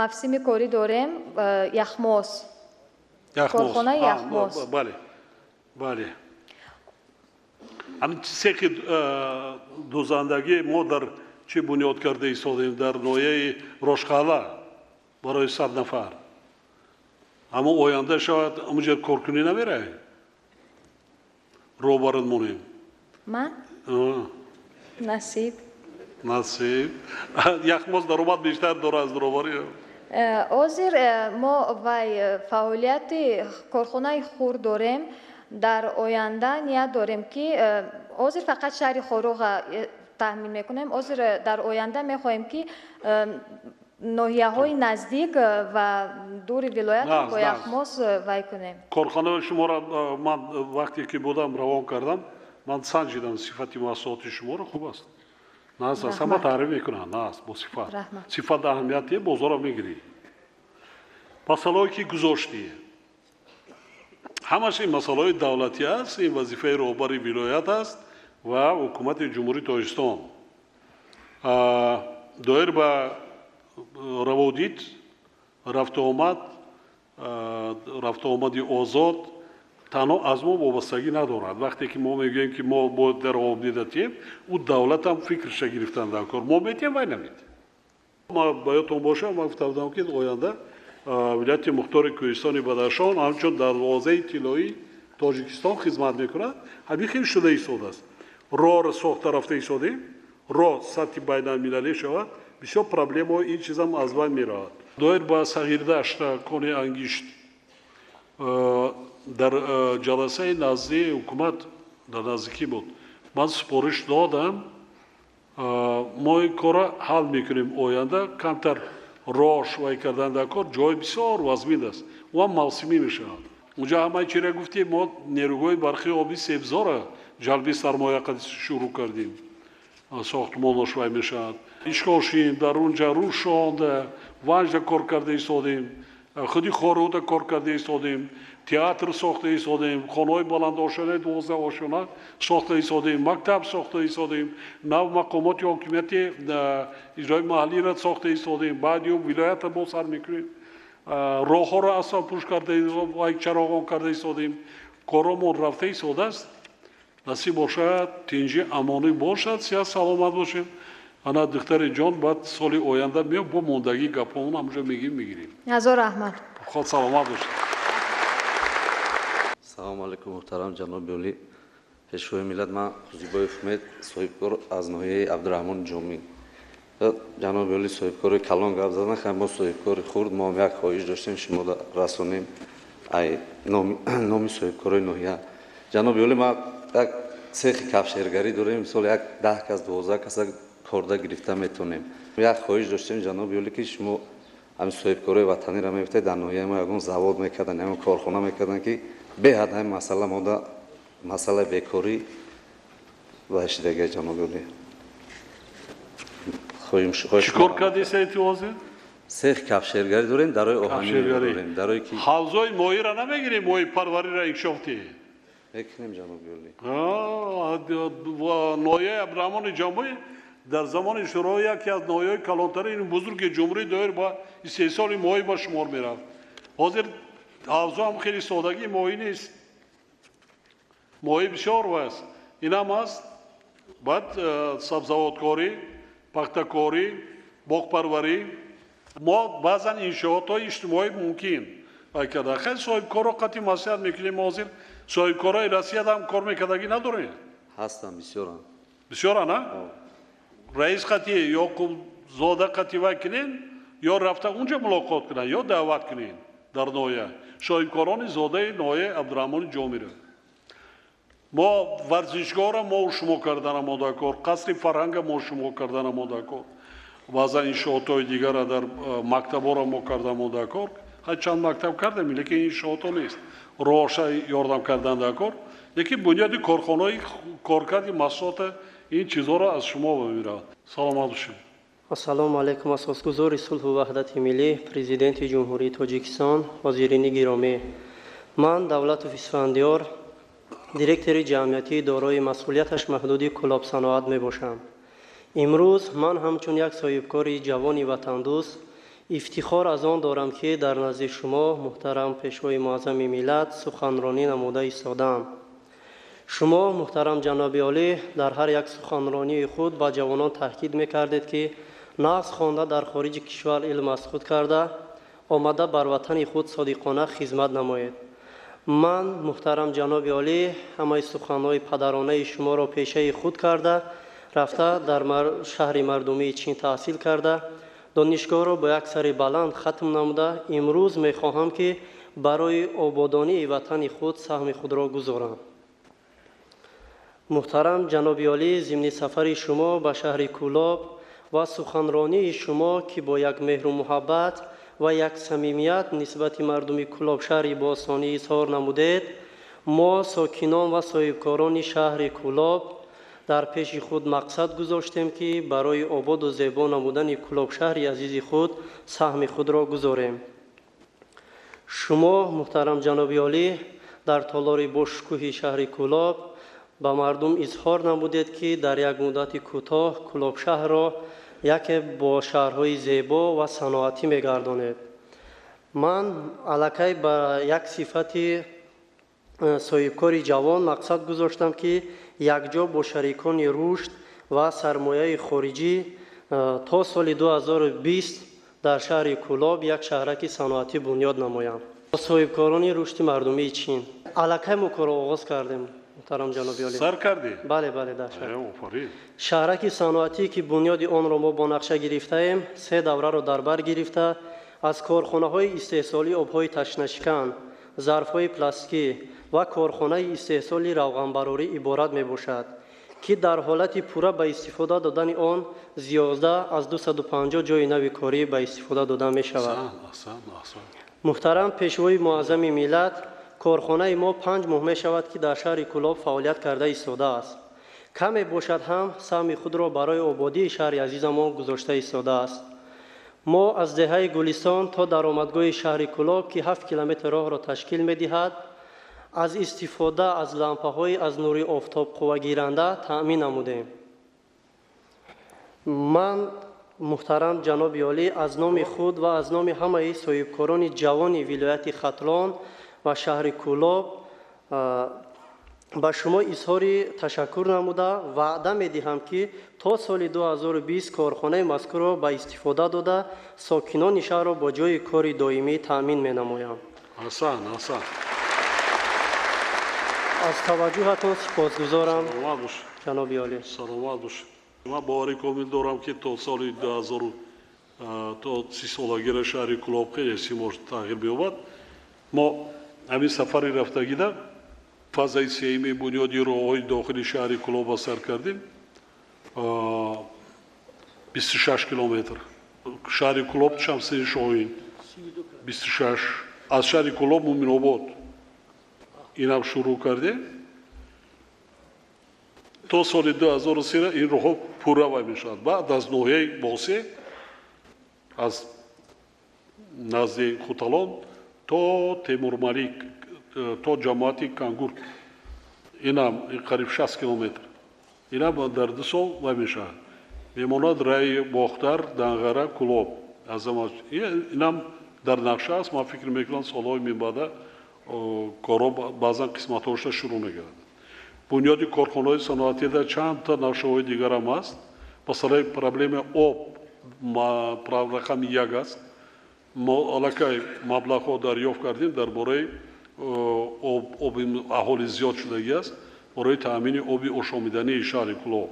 мавсими корӣ дорем, яхмоз. Корхонаи яхмоз. Бале, бале. Ҳамин цехи дӯзандагӣ мо дар чӣ бунёд карда истодем? Дар ноҳияи Рошқала барои 100 нафар. Аммо оянда шояд ҳамунҷо коркунӣ намеравем, роҳбарат монем. Ман? Насиб. Насиб. Яхмоз даромад бештар дора аз роҳбарӣ. Ҳозир мо вай фаъолияти корхонаи хурд дорем. Дар оянда ният дорем, ки ҳозир фақат шаҳри Хоруға таъмин мекунем. Ҳозир дар оянда мехоҳем, ки ноҳияҳои наздик ва дури вилоятро бо яхмоз вай кунем. Корхонаи шуморо ман вақте ки будам, равон кардам, ман санҷидам сифати маҳсулоти шуморо, хуб аст. Нағз аст, ҳама таъриф мекунанд, нағз, бо сифат. Сифат аҳамияте, бозорро мегирӣ. Масъалаое ки гузоштӣ, ҳамаш ин масъалаҳои давлатӣ аст, ин вазифаи роҳбари вилоят аст ва ҳукумати Ҷумҳурии Тоҷикистон. Доир ба раводид, рафтуомад, рафтуомади озод танҳо аз мо вобастагӣ надорад. Вақте ки мо мегӯем, ки мо бояд дар раводида тием, ӯ давлатам фикрша гирифтан дар кор. Мо метиҳем, вай наметиҳем. Ма ба ёдтон бошам, ман гуфта будам, ки оянда вилояти мухтори Кӯҳистони Бадахшон ҳамчун дарвозаи тиллоии Тоҷикистон хизмат мекунад. Ҳамин хел шуда истодааст. Роҳро сохта рафта истодем, роҳ сатҳи байналмилалӣ шавад, бисёр проблемаҳои ин чизам аз байн меравад. Доир ба Сағирдашта кони ангишт дар ҷаласаи наздии ҳукумат дар наздикӣ буд, ман супориш додам, мо ин корро ҳал мекунем. Оянда камтар роҳ вай кардан дар кор, ҷои бисёр вазмин аст, ӯ ҳам мавсимӣ мешавад. Унҷа ҳамаи чиро гуфтем, мо нерӯгоҳи барқи оби Себзора ҷалби сармоя шурӯъ кардем, сохтмонаш вай мешавад. Ишкошим, дар унҷа Рӯшонда, Ванҷда кор карда истодем, худи Хоруда кор карда истодем, театр сохта истодем, хонаҳои баландошонаи 12 ошёна сохта истодем, мактаб сохта истодем, нав мақомоти ҳокимияти иҷрои маҳаллиро сохта истодем, баъди ӯ вилоятро боз сар мекунем, роҳҳоро асфалтпӯш карда, чароғон карда истодем. Коромон рафта истодааст. Насиб бошад, тинҷи амонӣ бошад, сиҳат саломат бошем. Ана духтари ҷон, баъд соли оянда меом, бо мондагии гапҳоон ҳамҷо мегирем, мегирем. Ҳазор раҳмат. Ход саломат бошед. Салому алайкум, муҳтарам ҷаноби олӣ, пешвои миллат. Ман Қузибоев Умед, соҳибкор аз ноҳияи Абдураҳмони Ҷомӣ. Ҷаноби олӣ, соҳибкори калон гап задан, хай мо соҳибкори хурд, мо як хоҳиш доштем, шумо расонем ай номи соҳибкорои ноҳия. Ҷаноби олӣ, ма як цехи кафшергарӣ дорем, мисол як 10 кас, 12 каса корда гирифта метавонем. Як хоҳиш доштем, ҷаноби олӣ, ки шумо ҳамин соҳибкорои ватаниро мегуфтед, дар ноҳияи мо ягон завод мекарданд, ягон корхона мекарданд, ки беҳад ҳамин масъала мода масъалаи бекорӣ ва шидагия, ҷаноби олӣ. Чӣ кор кардесед ҳозир? Цех кафшергарӣ дорем, дарои оҳанӣ дорем, дарои ки ҳавзои моҳиро намегирем, моҳипарвариро инкишоф диҳем? Мекунем, ҷаноби олӣ. Ноҳияи Абдураҳмони Ҷомӣ дар замони Шӯравӣ яке аз ноҳияҳои калонтарини бузурги ҷумҳурӣ доир ба истеҳсоли моҳӣ ба шумор мерафт. Ҳозир ҳавзо ҳам хеле содагӣ моҳӣ нест, моҳӣ бисёр аст, инам аст. Баъд сабзавоткорӣ, пахтакорӣ, боғпарварӣ. Мо баъзан иншоотҳои иҷтимоӣ мумкин вай карда. Хеле соҳибкорро қатъи маслиҳат мекунем. Ҳозир соҳибкорои Россияда ҳам кор мекардагӣ надорем? Ҳастанд, бисёранд. Бисёранд, а? Раис қатъи Ёқубзода қатъи вай кунен, ё рафта унҷа мулоқот кунанд, ё даъват кунен дар ноҳия соҳибкорони зодаи ноҳияи Абдураҳмони Ҷомиро. Мо варзишгоҳро мо шумо кардан омодакор, қасри фарҳанга мо шумо кардан омодакор, баъзан иншоотҳои дигара дар мактабҳоро мо кардан омодакор. Ҳай чанд мактаб кардем, лекин иншоотҳо нест. Роҳша ёрдам кардан даркор, лекин бунёди корхонаҳои коркарди маҳсулота, ин чизҳоро аз шумо мемирад. Саломат бошед. Ассалому алайкум, асосгузори сулҳу ваҳдати миллӣ, Президенти Ҷумҳурии Тоҷикистон, ҳозирини гиромӣ. Ман Давлатов Исфандиёр, директори ҷамъиятии дорои масъулияташ маҳдуди Кӯлобсаноат мебошам. Имрӯз ман ҳамчун як соҳибкори ҷавони ватандӯст ифтихор аз он дорам, ки дар назди шумо, муҳтарам Пешвои муаззами миллат, суханронӣ намуда истодаам. Шумо, муҳтарам ҷаноби олӣ, дар ҳар як суханронии худ ба ҷавонон таъкид мекардед, ки нағз хонда, дар хориҷи кишвар илм аз худ карда омада, бар ватани худ содиқона хизмат намоед. Ман, муҳтарам ҷаноби олӣ, ҳамаи суханҳои падаронаи шуморо пешаи худ карда рафта, дар шаҳри мардумии Чин таҳсил карда, Донишгоҳро бо як сари баланд хатм намуда, имрӯз мехоҳам, ки барои ободонии ватани худ саҳми худро гузорам. Муҳтарам ҷаноби олӣ, зимни сафари шумо ба шаҳри Кӯлоб ва суханронии шумо, ки бо як меҳру муҳаббат ва як самимият нисбати мардуми Кӯлоб шаҳри бостонӣ изҳор намудед, мо сокинон ва соҳибкорони шаҳри Кӯлоб дар пеши худ мақсад гузоштем, ки барои ободу зебо намудани Кӯлоб шаҳри азизи худ саҳми худро гузорем. Шумо, муҳтарам ҷаноби олӣ, дар толори бошукӯҳи шаҳри Кӯлоб ба мардум изҳор намудед, ки дар як муддати кӯтоҳ Кӯлоб шаҳрро яке бо шаҳрҳои зебо ва саноатӣ мегардонед. Ман аллакай ба як сифати соҳибкори ҷавон мақсад гузоштам, ки якҷо бо шарикони рушд ва сармояи хориҷӣ то соли 2020 дар шаҳри Кӯлоб як шаҳраки саноатӣ бунёд намоям. Соҳибкорони рушди мардумии Чин аллакай мо корро оғоз кардем, муҳтарам ҷаноби олӣ. Сар кардӣ? Бале, бале, дар шаҳр. Шаҳраки саноатӣ, ки бунёди онро мо бо нақша гирифтаем, се давраро дар бар гирифта, аз корхонаҳои истеҳсолии обҳои ташнашикан, зарфҳои пластикӣ ва корхонаи истеҳсоли равғанбарорӣ иборат мебошад, ки дар ҳолати пурра ба истифода додани он зиёда аз 250 ҷойи нави корӣ ба истифода дода мешавад. Муҳтарам пешвои муаззами миллат, корхонаи мо 5 моҳ мешавад, ки дар шаҳри Кӯлоб фаъолият карда истодааст. Каме бошад ҳам саҳми худро барои ободии шаҳри азизамон гузошта истодааст. Мо аз деҳаи Гулистон то даромадгоҳи шаҳри Кӯлоб, ки 7 километр роҳро ташкил медиҳад, аз истифода аз лампаҳои аз нури офтоб қуввагиранда таъмин намудем. Ман, муҳтарам ҷаноби олӣ, аз номи худ ва аз номи ҳамаи соҳибкорони ҷавони вилояти Хатлон ва шаҳри Кӯлоб ба шумо изҳори ташаккур намуда ваъда медиҳам, ки то соли 2020 корхонаи мазкурро ба истифода дода, сокинони шаҳрро бо ҷойи кори доимӣ таъмин менамоям. Ҳасан, ҳасан. Аз таваҷҷӯҳатон сипосгузорам, ҷаноби олӣ. Саломат бош. Ман боварӣ комил дорам, ки то соли 2000 то 30-солагира шаҳри Кӯлоб хеле симош тағйир меёбад. Мо ҳамин сафари рафтагида фазаи сеюми бунёди роҳҳои дохили шаҳри Кӯлоба сар кардем. 26 километр. Шаҳри Кӯлоб Шамсии Шоҳин 26. Аз шаҳри Кӯлоб Муминобод инам шурӯъ кардем. То соли 2030 ин роҳҳо пурра вай мешавад. Баъд аз ноҳияи Босе, аз назди Хуталон то Темурмалик, то ҷамоати Кангур, инам қариб 60 километр. Инам дар 2 сол вай мешавад. Мемонад раи Бохтар, Данғара, Кӯлоб. Инам дар нақша аст. Ман фикр мекунам, солҳои минбаъда корҳо баъзан қисматҳоша шурӯъ мегардад. Бунёди корхонаҳои саноатида чандта нақшаҳои дигарам аст. Масалаи проблемаи об рақами 1 аст. Мо аллакай маблағҳо дарёфт кардем дар бораи оби аҳоли зиёд шудагӣ аст барои таъмини оби ошомидании шаҳри Кӯлоб.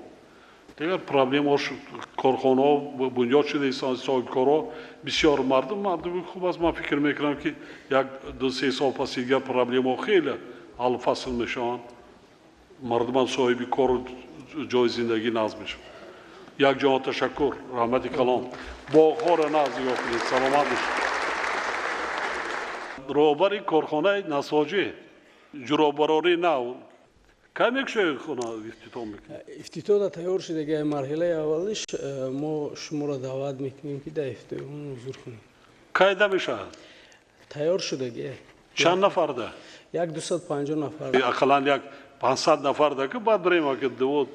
Дигар проблемаҳо корхонаҳо бунёд шуда, соҳибкорҳо бисёр мардуми хуб аст. Ман фикр мекунам, ки як ду се сол пас дигар проблемаҳо хеле ҳаллу фасл мешаванд. Мардумам соҳиби кору ҷои зиндагӣ нағз мешавад. Як ҷаҳон ташаккур, раҳмати калон. Боғҳоро нағз нигоҳ кунед, саломат бошед. Роҳбари корхонаи насоҷӣ, ҷуробарории нав кай мекушоед хона ифтитоҳ мекунед? Ифтитоҳ да тайёр шудагӣ, марҳилаи аввалиш мо шуморо даъват мекунем, ки дар ифтитоҳи он ҳузур кунем. Кайда мешавад? Тайёр шудагӣ. Чанд нафарда? Як 250 нафар. Ақаллан як 500 нафарда, ки баъд бирем, ки дувод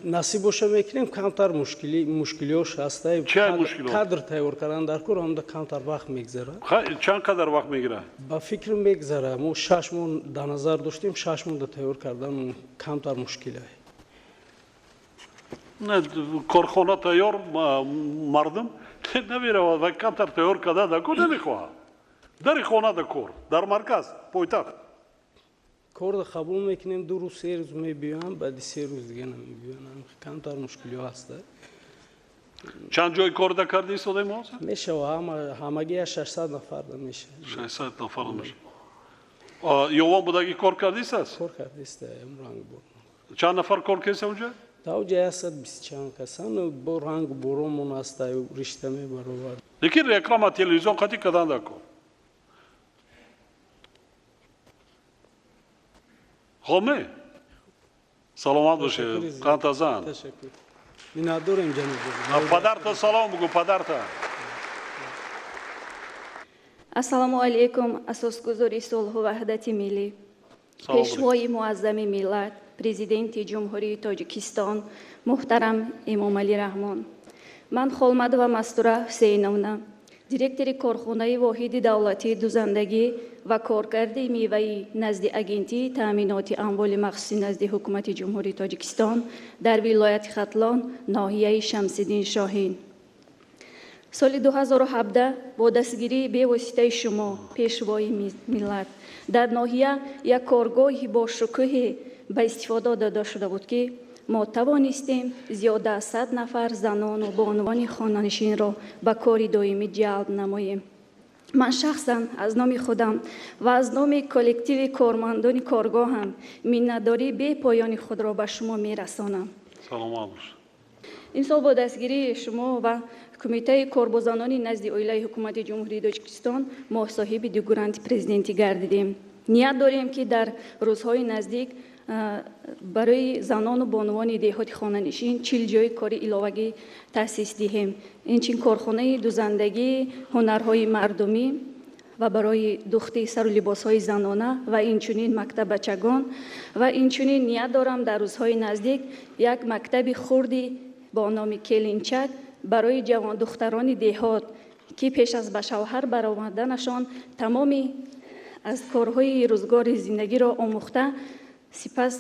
насиб боша мекунем. Камтар мушкилиҳош ҳаста. Чӣ мушкилиҳо? Кадр тайёр кардан дар кор ҳамда камтар вақт мегзарад. Чанд қадар вақт мегирад? Ба фикр мегзара. Мо 6 моҳ дар назар доштем, 6 моҳ да тайёр кардан камтар мушкил ай. Не, корхона тайёр, мардум намеравад ва камтар тайёр карда дар кор намехоҳад. Дари хона дар кор, дар марказ, пойтахт. Корро қабул мекунем, 2 рӯз, 3 рӯз мебиёям, баъди 3 рӯз дига намебиёям. Камтар мушкилиҳо ҳаста. Чанд ҷои кор да карда истодаем ҳозир? Мешава, ҳамагӣ 600 нафар мешава. 600 нафар мешава. Ёвон будаги кор кардистааст? Кор кардиста, ранг бур. Чанд нафар кор кардиста унҷа? Дар уҷа 120 чанд касан, бо ранг буромон аст, ришта мебаровар. Лекин реклама телевизион қатъи кардан дар кор. Хоме? Саломат бошед, қантазан. Ташаккур. Миннатдорем, ҷаноби. Падарта салом бугу, падарта. Ассалому алайкум, асосгузори сулҳу ваҳдати миллӣ, пешвои муаззами миллат, президенти Ҷумҳурии Тоҷикистон муҳтарам Эмомалӣ Раҳмон. Ман Холмадова Мастура Ҳусейновна, директори корхонаи воҳиди давлатии дузандагӣ ва коркарди меваӣ назди Агентии таъминоти амволи махсуси назди Ҳукумати Ҷумҳурии Тоҷикистон дар вилояти Хатлон, ноҳияи Шамсиддин Шоҳин. Соли 2017 бо дастгирии бевоситаи шумо, пешвои миллат, дар ноҳия як коргоҳи бошукӯҳе ба истифода дода шуда буд, ки мо тавонистем зиёда аз 100 нафар занону бонувони хонанишинро ба кори доимӣ ҷалб намоем. Ман шахсан аз номи худам ва аз номи коллективи кормандони коргоҳам миннатдории бепоёни худро ба шумо мерасонам. Саломат бошед. Имсол бо дастгирии шумо ва Кумитаи корбозанони назди оилаи Ҳукумати Ҷумҳурии Тоҷикистон мо соҳиби ду гранти президентӣ гардидем. Ният дорем, ки дар рӯзҳои наздик барои занону бонувони деҳоти хонанишин 40 ҷои кори иловагӣ таъсис диҳем. Инчунин корхонаи дузандагии ҳунарҳои мардумӣ ва барои духти сару либосҳои занона ва инчунин мактаббачагон ва инчунин ният дорам дар рӯзҳои наздик як мактаби хурди бо номи Келинчак барои ҷавондухтарони деҳот, ки пеш аз ба шавҳар баромаданашон тамоми аз корҳои рӯзгори зиндагиро омӯхта, сипас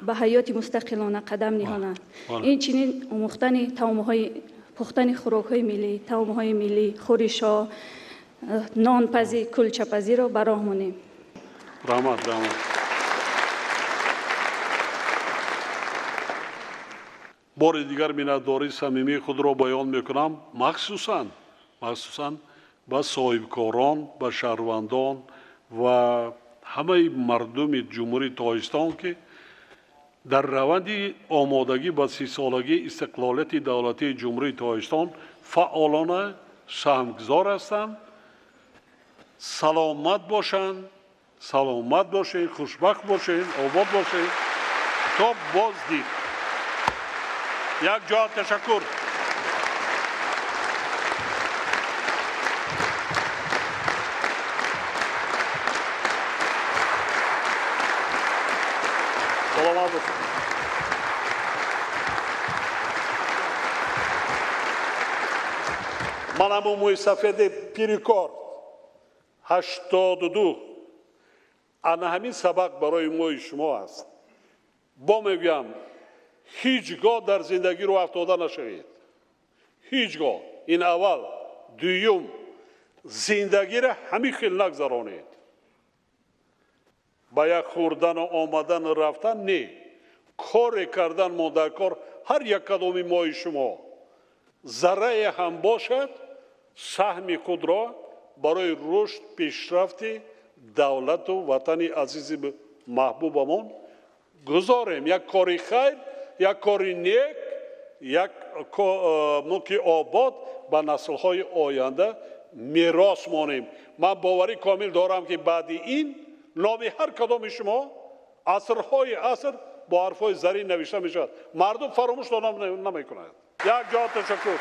ба ҳаёти мустақилона қадам ниҳонанд. Инчунин омӯхтани таомҳои пухтани хӯрокҳои миллӣ, таомҳои миллӣ, хӯришҳо, нонпазӣ, кулчапазиро ба роҳ монем. Раҳмат, раҳмат. Бори дигар миннатдории самимии худро баён мекунам, махсусан ба соҳибкорон, ба шаҳрвандон ва ҳамаи мардуми Ҷумҳурии Тоҷикистон, ки дар раванди омодагӣ ба 30-солагии истиқлолияти давлатии Ҷумҳурии Тоҷикистон фаъолона саҳмгузор ҳастанд. Саломат бошанд, саломат бошед, хушбахт бошед, обод бошед. То боздид. Як ҷо ташаккур. Саломат бошед. Манам мӯйсафеди пирикор 82. Ана ҳамин сабақ барои мои шумо аст. Бо мегӯям, ҳеҷ гоҳ дар зиндагӣ рӯ афтода нашавед. Ҳеҷ гоҳ. Ин аввал. Дуюм, зиндагиро ҳамин хел нагзаронед. Ба як хӯрдану омадану рафтан не. Коре кардан мондаркор ҳар як кадоми мои шумо заррае ҳам бошад, саҳми худро барои рушд, пешрафти давлату ватани азизи маҳбубамон гузорем. Як кори хайр, як кори нек, як мулки обод ба наслҳои оянда мерос монем. Ман боварӣ комил дорам, ки баъди ин номи ҳар кадоми шумо асрҳои аср бо ҳарфҳои зарин навишта мешавад. Мардум фаромӯш намекунад. Як ҷо ташаккур.